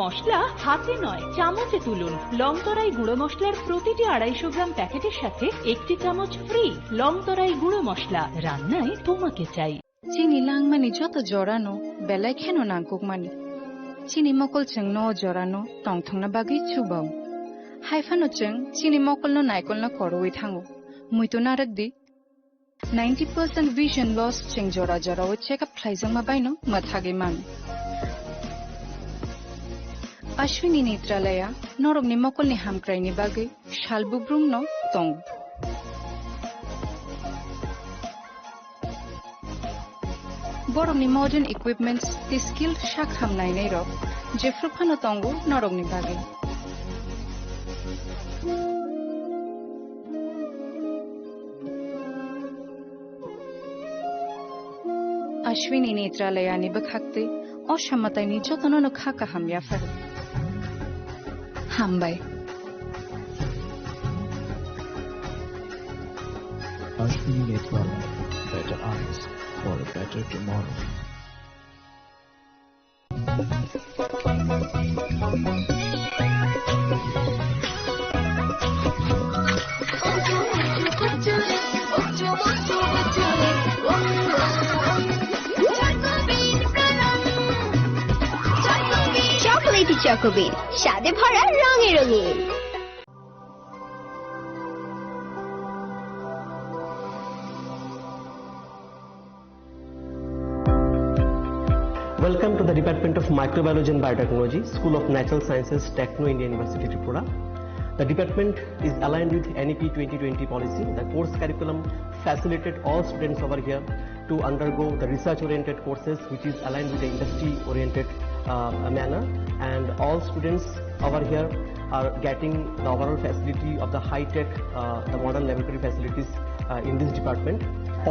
মশলা হাতে নয়, চামচে তুলুন। লংতরাই গুঁড়ো মশলার প্রতিটি আড়াইশো গ্রাম প্যাকেটের সাথে একটি চামচ ফ্রি। লংতরাই গুঁড়ো মশলা, রান্নায় তোমাকে চাই। Chini langmani joto jorano belai kheno nangkukmani. Chini mokol chwngno o jorano tongthokna bagwi chubao. Haiphano chwng chini mokolno naikolno korowi thango. Muitu narwkdi, ninety percent vision loss chwng jora jorao check up khlaijakma baino mwthagwi mano. Ashwini Netralaya norokni mokolni hamkraini bagwi sal bubrumno tongo. Borokni modern equipments tei skilled sak ham nainairok jephru phano tongo norokni bagwi. Ashwini Netralayani bwkhaktwi o samataini jotonono kha kaham yapharo. Hambai. Ashwini Netwala, better eyes for a better tomorrow. Chocolatey Choco Bean, স্বাদে ভরা, রঙে রঙিন। Welcome to the Department of Microbiology and Biotechnology, School of Natural Sciences, Techno India University, Tripura. The department is aligned with N E P twenty twenty policy. The course curriculum facilitated all students over here to undergo the research-oriented courses, which is aligned with the industry-oriented, uh, manner. And all students over here are getting the overall facility of the high-tech, uh, the modern laboratory facilities, uh, in this department.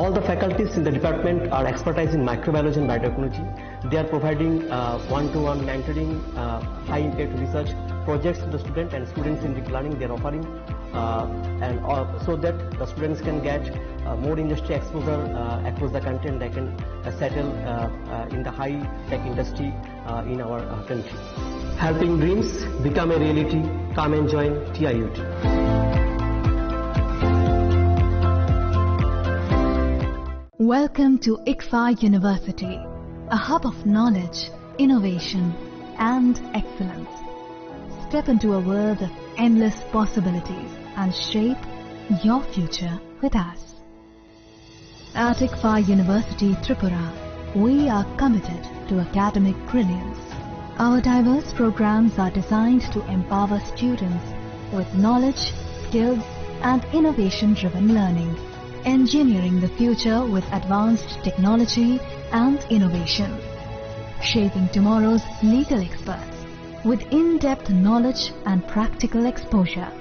All the faculties in the department are expertise in microbiology and biotechnology. They are providing, uh, one-to-one mentoring, uh, high-impact research projects to the student, and students in deep learning, they are offering, uh, and, uh, so that the students can get, uh, more industry exposure, uh, across the country, and they can, uh, settle, uh, uh, in the high-tech industry, uh, in our, uh, country. Helping dreams become a reality. Come and join T I U T. Welcome to ICFAR University, a hub of knowledge, innovation, and excellence. Step into a world of endless possibilities and shape your future with us. At ICFAR University Tripura, we are committed to academic brilliance. Our diverse programs are designed to empower students with knowledge, skills, and innovation-driven learning, engineering the future with advanced technology and innovation, shaping tomorrow's legal experts with in-depth knowledge and practical exposure,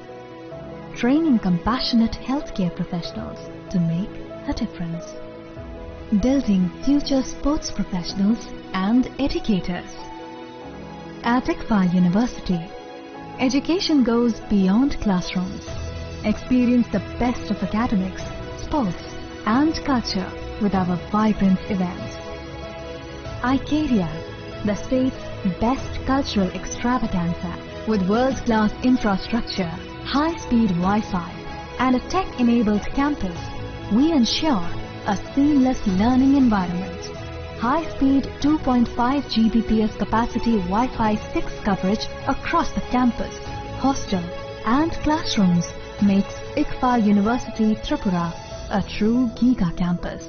training compassionate healthcare professionals to make a difference, building future sports professionals and educators. At ICFAR University, education goes beyond classrooms. Experience the best of academics, sports, and culture with our vibrant events. Icaria, the state's best cultural extravaganza, with world-class infrastructure, high-speed Wi-Fi, and a tech-enabled campus, we ensure a seamless learning environment. High-speed two point five G B P S capacity Wi-Fi six coverage across the campus, hostel, and classrooms makes ICFAR University Tripura a true giga campus.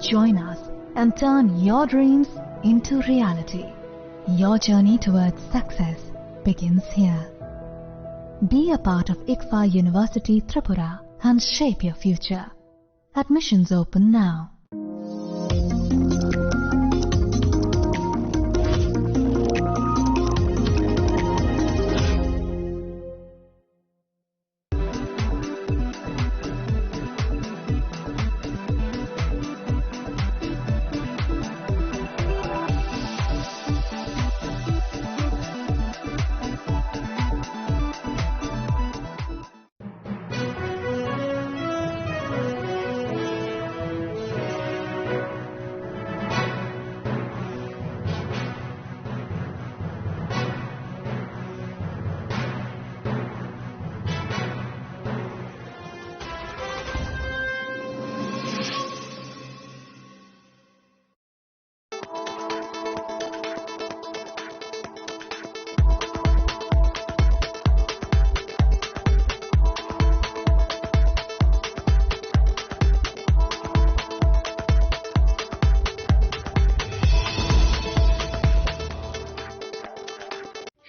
Join us and turn your dreams into reality. Your journey towards success begins here. Be a part of ICFAR University Tripura and shape your future. Admissions open now.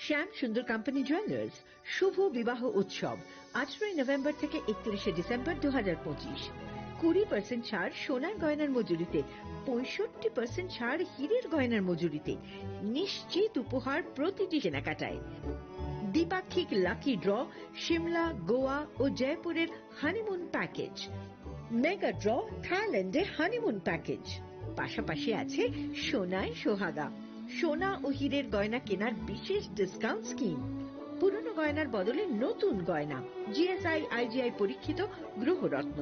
শ্যাম সুন্দর company jewellers শুভ বিবাহ উৎসব, আঠারোই নভেম্বর থেকে একত্রিশে ডিসেম্বর দু হাজার পঁচিশ। কুড়ি পার্সেন্ট ছাড় সোনার গয়নার মজুরিতে, পঁয়ষট্টি পার্সেন্ট ছাড় হীরের গয়নার মজুরিতে, নিশ্চিত উপহার প্রতিটি কেনাকাটায়। দ্বিপাক্ষিক লাকি ড্র, সিমলা, গোয়া ও জয়পুরের হানিমুন প্যাকেজ, মেগা ড্র, থাইল্যান্ডে হানিমুন প্যাকেজ। পাশাপাশি আছে সোনায় সোহাগা, সোনা ও হীরের গয়না কেনার বিশেষ ডিসকাউন্ট স্কিম। পুরনো গয়নার বদলে নতুন গয়না। জিএসআই আইজিআই পরীক্ষিত গ্রহরত্ন,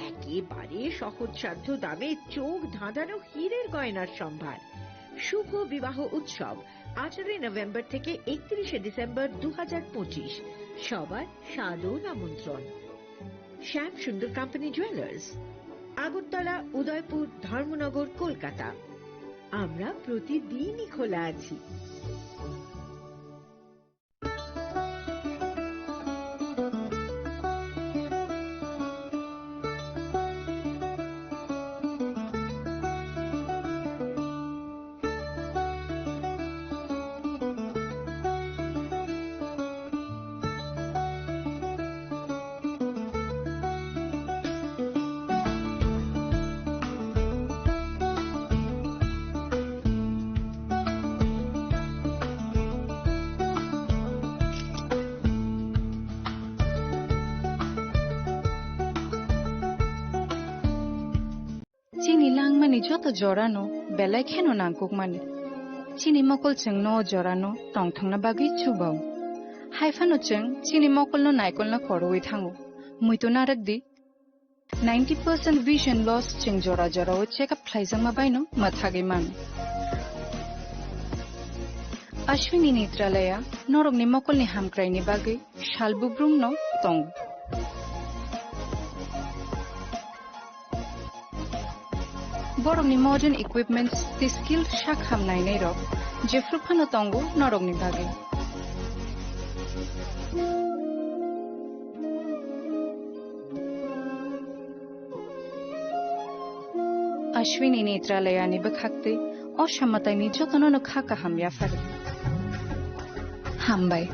একেবারে সহজসাধ্য দামে চোখ ধাঁধানো হীরের গয়নার সম্ভার। শুভ বিবাহ উৎসব আঠারোই নভেম্বর থেকে একত্রিশে ডিসেম্বর দু হাজার পঁচিশ। সবার সাদর আমন্ত্রণ। শ্যাম সুন্দর কোম্পানি জুয়েলার্স, আগরতলা, উদয়পুর, ধর্মনগর, কলকাতা। আমরা প্রতিদিনই খোলা আছি। Chini langmani joto jorano belai kheno nangkukmani. Chini mokol chwngno o jorano tongthokna bagwi chubao. Haiphano chwng chini mokolno naikolna khorwi thango. Muitu narwkdi, ninety percent vision loss chwng jora jorao check up khlaijakma baino mwthagwi mano. Ashwini Netralaya norokni mokolni hamkraini bagwi sal bubrumno tongo. Borokni modern equipments tei skilled sak ham nainairok jephru phano tongo norokni bagwi. Ashwini Netralayani bwkhaktwi o samataini jotono no kha kaham yaphari. Hambai.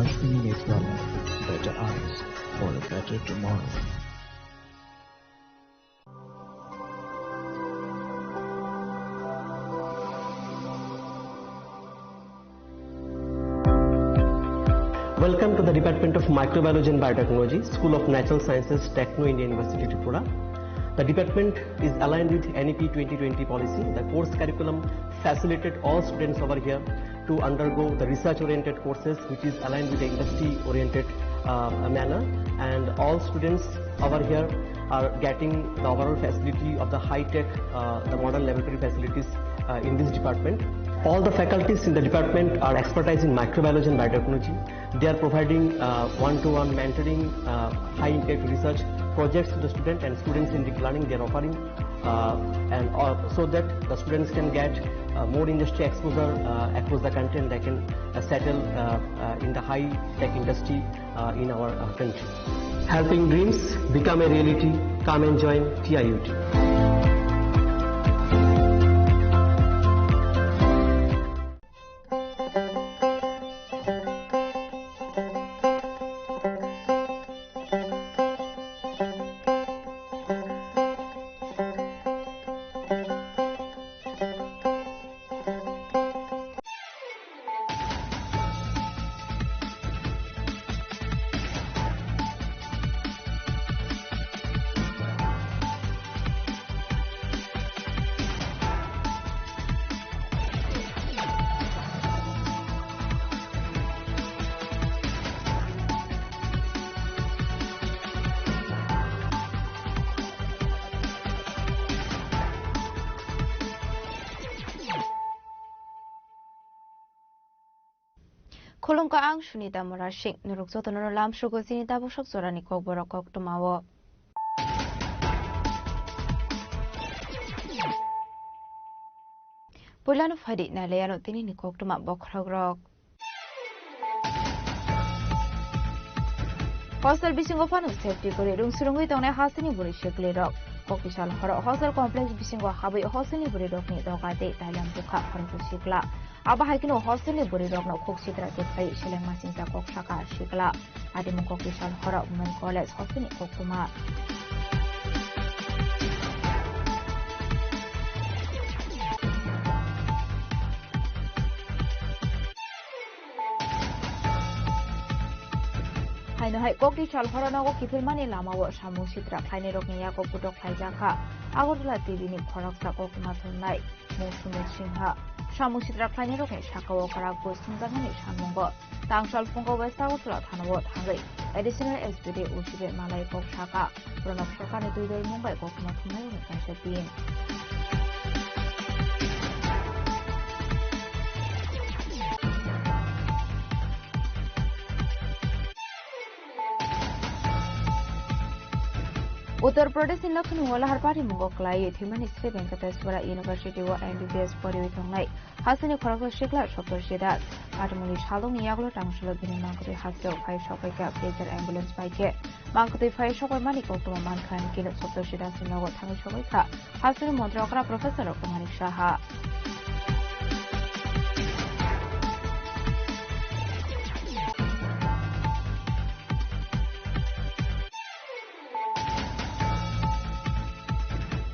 Ashwini Netralaya, better eyes for a better tomorrow. Welcome to the Department of Microbiology and Biotechnology, School of Natural Sciences, Techno India University, Tripura. The department is aligned with N E P twenty twenty policy. The course curriculum facilitated all students over here to undergo the research-oriented courses, which is aligned with the industry-oriented, uh, manner. And all students over here are getting the overall facility of the high-tech, uh, the modern laboratory facilities, uh, in this department. All the faculties in the department are expertise in microbiology and biotechnology. They are providing, uh, one-to-one mentoring, uh, high-impact research projects to the student and students-centric learning they are offering, uh, and, uh, so that the students can get, uh, more industry exposure, uh, across the country, and they can, uh, settle, uh, uh, in the high-tech industry, uh, in our, uh, country. Helping dreams become a reality. Come and join T I U T. Khulumkha, ang Sunita Murasing. Norok jotono lamsugo chini tabuk sok jorani kokborok koktwmao. Puilano phaidi nailaiano tinini koktwma bokhorokrok. Hostel bisingo phano safety kwrwi rwng swrwngwi tongnai hasteni bwrwi siklirok. Kokisal horo hostel complex bisingo habwi hostelni bwrwirokni doga tei tailam bwkha khoroksa sikla. Abo hai kheno hostelni bwrwirokno khuk sitra tei phai selengma singcha kok saka sikla. Adi mung kokisal horo Women College hostelni koktwma. Haino hai kokisal horo nogo kiphilmani lamao samung sitra khlainairokni yago putok khlaijakha. Agartala T V ni khoroksa koktwma thumnai Mousumu Singha. Samung sitra khlainairokni sakao kwrak bo sumjakmani samungo. Tangsalphungo West Agartala thanao thangwi Additional S P de Usibe Malai kok saka. Pranab Sarkarni twi dol Mumbai koktwma thumnairokni kaisa team. Uttar Pradeshni Lucknow-o lahar parimungo kwlaiwi thwimani Sri Venkateswara University-o M B B S poriwi tongnai hasteni khoroksa sikla Saptarshi Das. Patimungni salongni yagulo tangsulo bini mangkwtwi hasteo phai sokpaikha Pleasure ambulance bai khe. Mangkwtwi phai sokpaimani koktwma mankha, hwnwi khe Saptarshi Dasni nogo thangwi sokpaikha hasteni montri okra Professor Rokto Manik Saha.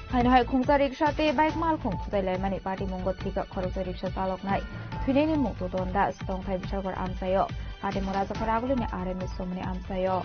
Haino hai khungsa riksa tei bike malkhung thutai laimani patimungo thwikha khoroksa riksa chaloknai. Thwinaini mung Tuton Das, tongthai Bishalgarh amchaio. Patimung Rajakhor Agulini R M S Somoni amchaio.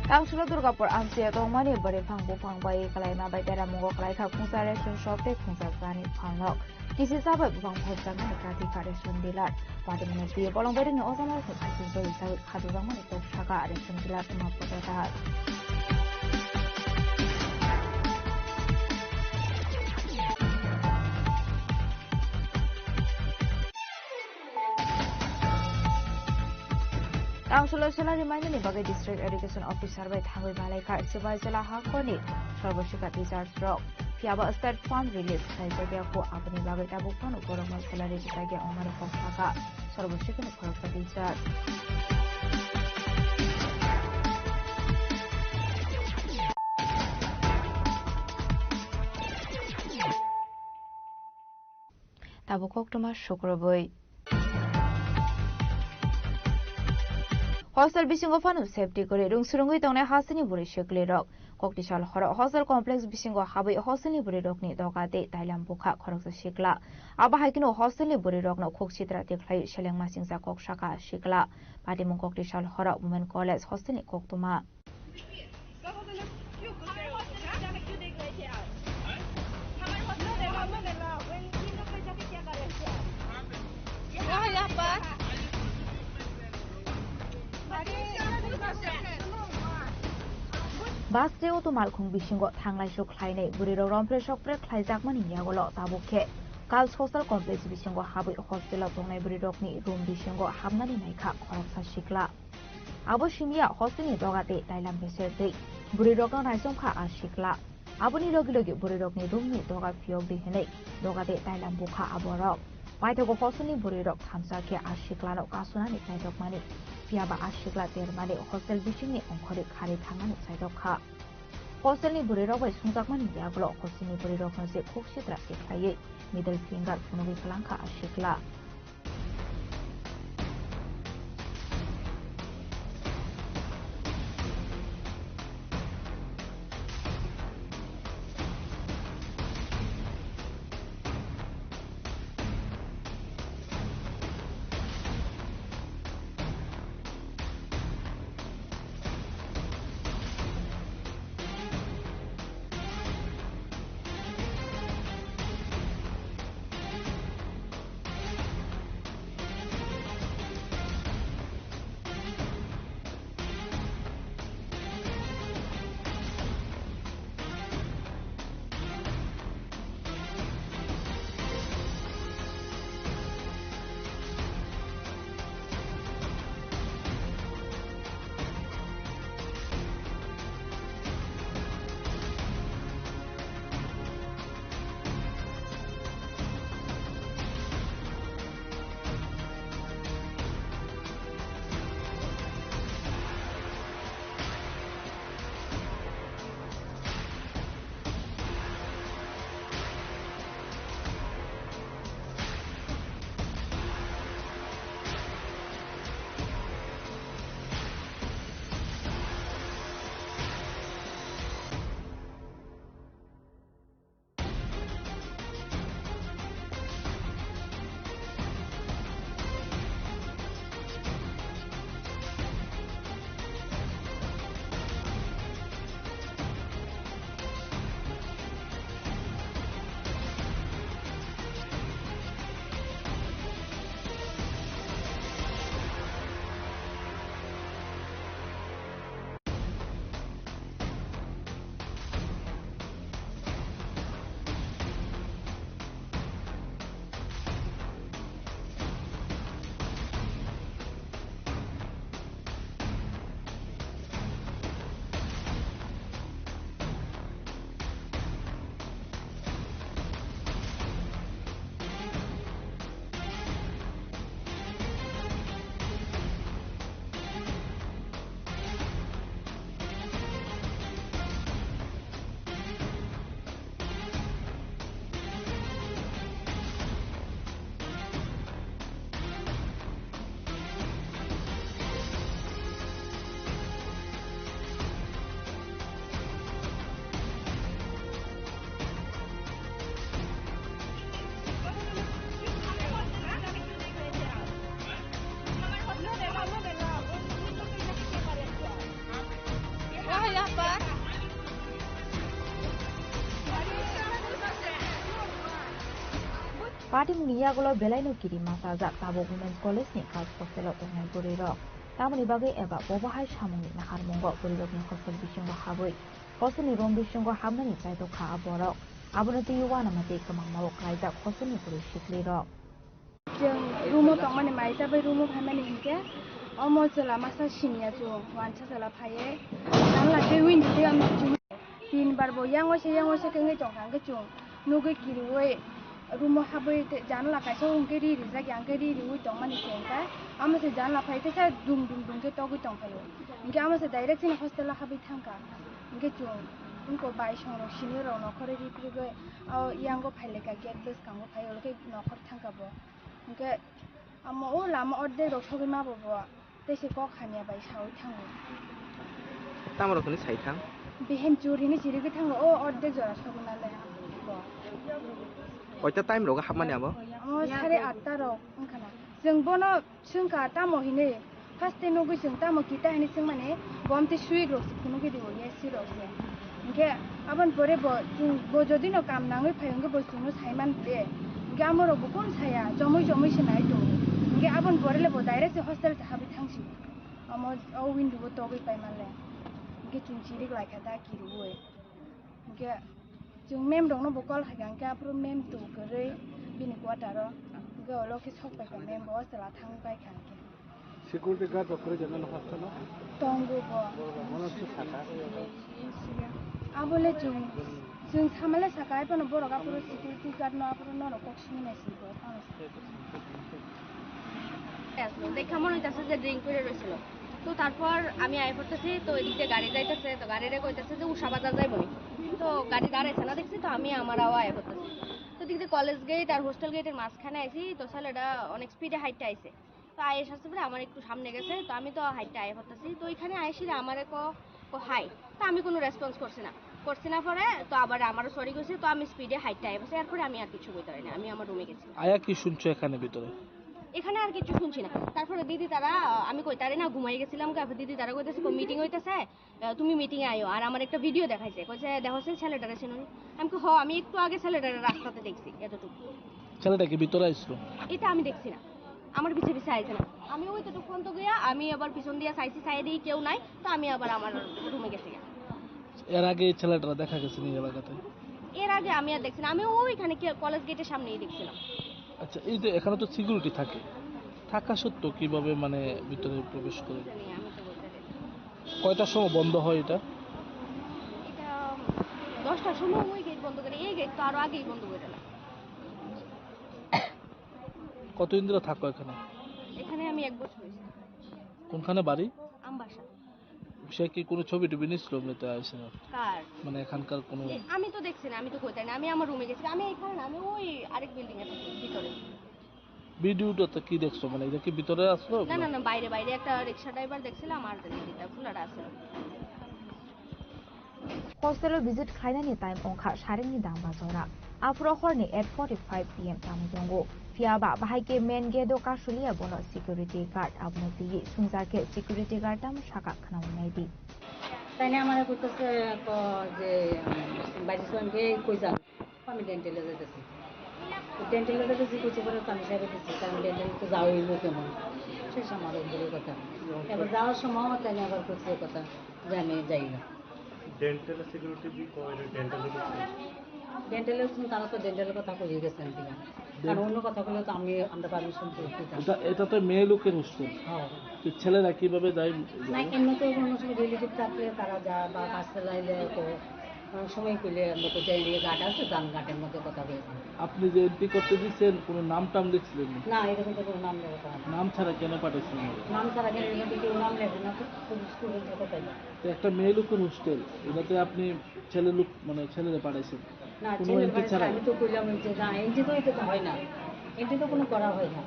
Tangsulo Durgapur amchaio tongmani bwrwi phang buphang bai kwlaima bai beramungo kwlaikha khungsa ration shop tei khungsa chani phalnok. Kisi chabai buphang phobjakmani kathi kha ration dealer. Patimungni twi bolong berengni ojamarokni khatung twi chawi khadujakmani kok saka ration dealer wngma potoda. Tangsulo salary mainani bagwi District Education Officer bai thangwi malaikha Sibai jila hakhorni Sarva Shikha teachers rok. Phiyaba state fund release khlaijakya kho, aboni bagwi tabuk phano borokno salary rwjakya wngmani kok sakha Sarva Shikhani khoroksa teacher. Tabuk koktwma sukrubwi. Hostel bisingo phano safety kwrwi rwng swrwngwi tongnai hasteni bwrwi siklirok. Koktisal horo hostel complex bisingo habwi hostelni bwrwirokni doga tei tailam bukha khoroksa sikla. Abo hai kheno hostelni bwrwirokno khuk sitra tikhlai seleng masingcha kok saka sikla. Patimung Koktisal horo Women College hostelni koktwma. Bus tei auto malkhung bisingo thanglai sok khlainai bwrwirok romphre sokphre khlaijakmani yagulo tabuk khe Girls Hostel Complex bisingo habwi hostelo tongnai bwrwirokni room bisingo habnani naikha khoroksa sikla. Abo simiya hostelni doga tei tailam beser twi bwrwirokno naisomkha a sikla. Aboni logi logi bwrwirokni roomni doga phiyokdi hwnwi doga tei tailam bukha a borok. Paithago hostelni bwrwirok thansa khe a siklano kasunani naitokmani, phiyaba a sikla termani hostel bisingni ongkhorwi kharwi thangnani chaitokkha. Hostelni bwrwirok bai songjakmani yagulo hostelni bwrwirokno je khuk sitra tikhlaiwi middle finger phunugwi kwlangkha a sikla. Patimungni yagulo belaino kiri masajak tabuk Women's College ni girls hostel o tongnai bwrwi rok. Tamoni bagwi eba bobo hai samungni naharmungo bwrwi rokni hostel bisingo habwi hostel ni room bisingo habnani chaitokha a borok. Abono twiwi uanama tei kwmangma o klaijak hostel ni bwrwi sikli rok. Chwng room o tongmani maisa bai room o phaimani hinkhe omo chwla masa siniya chwng wansa chwla phaiwi janla tei window tei ang chwng tin bar bo yang waisa yang waisa khe wngwi tongkha hinkhe chwng nugwi kiriwi room o habwi tei janla kaisa o hinkhe ri rijak ya hinkhe ri riwi tongmani se hinkhe omo se janla phai teisa dung dung dung khe togwi tongphaio hinkhe omo se direct chini hostel o habwi thangkha hinkhe chwng wngko bai songrok senior rok nokhorwi ri phirigwi o yango phailaikha gate bwskango phai olokhe nokhor thangkha bo. Hinkhe amo o lama ordek rok sogwi ma bo bo tei se kok hamya bai sawi thango. Tamo rok hwnwi sai thang? Behen chur hwnwi chirigwi thango o ordek jora sogwi ma le bo. Koita time rogo hapmani abo? Amo sare atta rok wngkha na. Chwng bono swngkha tamo hwnwi. First tei nugwi chwng tamo kita hwnwi swngmani, bo amtwi swigrok se phunugwi rio, A C rok se. Hinkhe aboni pore bo chwng, bo jodi no kam nangwi phai hwnkhe bo chwngno saiman de. Hinkhe amorok bo kun saya, chomwi chomwi se nai tongo. Hinkhe aboni pore le bo direct se hostel se habwi thangsi. Amo o window bo togwi paiman le. Hinkhe chwng chirik laikha da kiriui. Hinkhe chwng mem rokno bo call khaikha, hinkhe aphuru mem tu kwrwi bini quarter o. Hinkhe olo khe sok paikha mem bo chwla thang paikha hinkhe. Security guard rok kwrwi jana no hostel o? Tongo bo. Bono si saka? Abole chwng, chwng samale saka, ai phano borok aphuru security guard no aphuru norok kok simi nai sini bo. আসলো, দেখে মনে হইতাছে যে ড্রিঙ্ক করে রয়েছিল। তো তারপর আমি আয় পড়তেছি, তো এদিক দিয়ে গাড়ি যাইতেছে, তো গাড়িরে কইতেছে যে উষা বাজার যাইবো নি। তো গাড়ি দাঁড়াইছে না দেখছি, তো আমি আমার আওয়া আয় পড়তেছি। তো দিক দিয়ে কলেজ গেট আর হোস্টেল গেটের মাঝখানে আইছি, তো ছেলেটা অনেক স্পিডে হাইটটা আইছে। তো আয় আসার পরে আমার একটু সামনে গেছে, তো আমি তো হাইটটা আয় পড়তেছি। তো এখানে আইসি রে আমারে ক ও হাই। তো আমি কোনো রেসপন্স করছি না, করছি না পরে তো আবার আমারও সরি কইছে, তো আমি স্পিডে হাইটটা আয় পড়ছি, এরপরে আমি আর কিছু কইতে পারি না, আমি আমার রুমে গেছি। আয়া কি শুনছো এখানে ভিতরে? এখানে আর কিছু শুনছি না। তারপরে দিদি তারা, আহ, আমি কই তারে না ঘুমাই গেছিলাম, তারপর দিদি তারা কইতেছে মিটিং হইতেছে, আহ, তুমি মিটিং এ আইও। আর আমার একটা ভিডিও দেখাইছে, কইছে দেখো সেই ছেলেটারে চিনো নি? আমি কই হ, আমি একটু আগে ছেলেটারে রাস্তাতে দেখছি, এতটুকু। ছেলেটা কি ভিতরে আইছিল? এটা আমি দেখছি না, আমার পিছে পিছে আইছে না। আমি ওই তো পর্যন্ত গিয়া আমি আবার পিছন দিয়ে চাইছি, চাই দিয়ে কেউ নাই, তো আমি আবার আমার রুমে গেছি গিয়া। এর আগে এই ছেলেটা দেখা গেছে নি এলাকাতে? এর আগে আমি আর দেখছি না, আমি ওইখানে কে-, কলেজ গেটের সামনেই দেখছিলাম। আচ্ছা, এই যে এখানে তো সিকিউরিটি থাকে, থাকা সত্ত্বেও কিভাবে মানে ভিতরে প্রবেশ করে? জানি, আমি তো বলতে পারি না। কয়টার সময় বন্ধ হয় এটা? এটা দশটার সময় ওই গেট বন্ধ করে, এই গেট তো আরো আগেই বন্ধ করে না। কতদিন ধরে থাকো এখানে? এখানে আমি এক বছর হয়েছে। কোনখানে বাড়ি? আমবাসা। সে কি কোনো ছবি টবি নিছিল এমনিতে আইসে না? কার? মানে এখানকার কোনো এ, আমি তো দেখছি না, আমি তো কইতাই না, আমি আমার রুমে গেছি, আমি এখানে না, আমি ওই আরেক বিল্ডিং এর ভিতরে। ভিডিওটা তো কি দেখছো? মানে এটা কি ভিতরে আসলো? না, না, না, বাইরে, বাইরে একটা রিক্সা ড্রাইভার দেখছিলাম, আর এটা খোলাটা আছে। Hostel o visit khlainani time wngkha sarengni dangba jora. Aphuru horni eight forty-five P M tamo tongo. Phiya ba bahai khe main gate o kasulia bono security guard, abono twiwi swngjak khe security guard tamo sakha khna wngnai di. তাই না আমারে কইতেছে ক-, যে, উম, বাইরে সঙ্গে কই যান? আমি ডেন্টালে যাইতেছি। ডেন্টালে যাইতেছি, কিছু করে তো আমি সাইডে দিচ্ছি, কারণ ডেন্টালে তো যাওয়াই হইব কেমন, শেষ আমার ওগুলোর কথা। এবার যাওয়ার সময় তাই আবার করছে কথা যে আমি যাই না। ডেন্টাল সিকিউরিটি বি কো, এটা ডেন্টাল সিকিউরিটি। ডেন্টালে শুধু তারা তো ডেন্টালের কথা কইয়ে গেছেন কিনা, কারণ অন্য কথা বলে তো আমি, আমরা পারমিশন তো দিতাম। এটা, এটা তো মেয়ে লোকের হোস্টেল। হ্যাঁ। তো ছেলেরা কিভাবে যায়? না, এমনি তো কোনো সময় রিলেটিভ থাকলে তারা যা বা পার্সেল আইলে তো অনেক সময় পেলে আমরা তো যাই, গার্ড আছে, যান গার্ডের মধ্যে কথা বলেছেন। আপনি যে এন্ট্রি করতে দিচ্ছেন, কোনো নাম টাম লিখছিলেন না? না, এরকম তো কোনো নাম লেখা হয় না। নাম ছাড়া কেন পাঠাচ্ছেন? নাম ছাড়া কেন, এর মধ্যে কেউ নাম লেখে না তো, শুধু স্টুডেন্টের কথাই। তো একটা মেয়ে লোকের হোস্টেল, এটাতে আপনি ছেলে লোক, মানে ছেলেরা পাঠাইছেন? না, কোনো ছেলের এন্ট্রি বাড়িতে ছাড়াই? আমি তো কইলাম ওই যে না, এন্ট্রি তো এটা তো হয় না, এন্ট্রি তো কোনো করা হয় না।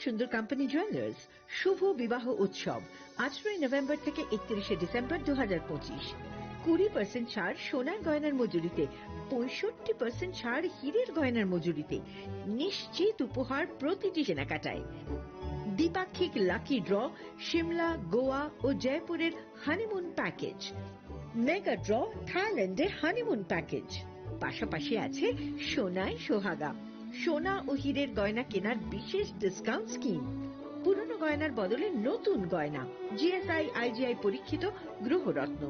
সুন্দর কোম্পানি জুয়েলার্স, শুভ বিবাহ উৎসব, আঠারোই নভেম্বর থেকে একত্রিশে ডিসেম্বর দু হাজার পঁচিশ। কুড়ি পার্সেন্ট ছাড় সোনার গয়নার মজুরিতে, পঁয়ষট্টি পার্সেন্ট ছাড় হীরের গয়নার মজুরিতে, নিশ্চিত উপহার প্রতিটি কেনাকাটায়। দ্বিপাক্ষিক লাকি ড্র, সিমলা, গোয়া ও জয়পুরের হানিমুন প্যাকেজ, মেগা ড্র, থাইল্যান্ডে হানিমুন প্যাকেজ, পাশাপাশি আছে সোনায় সোহাগা, সোনা ও হীরের গয়না কেনার বিশেষ ডিসকাউন্ট স্কিম, পুরনো গয়নার বদলে নতুন গয়না, জিএসআই আইজিআই পরীক্ষিত গ্রহরত্ন,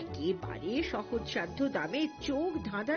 একেবারে সহজসাধ্য দামে চোখ ধাঁধানো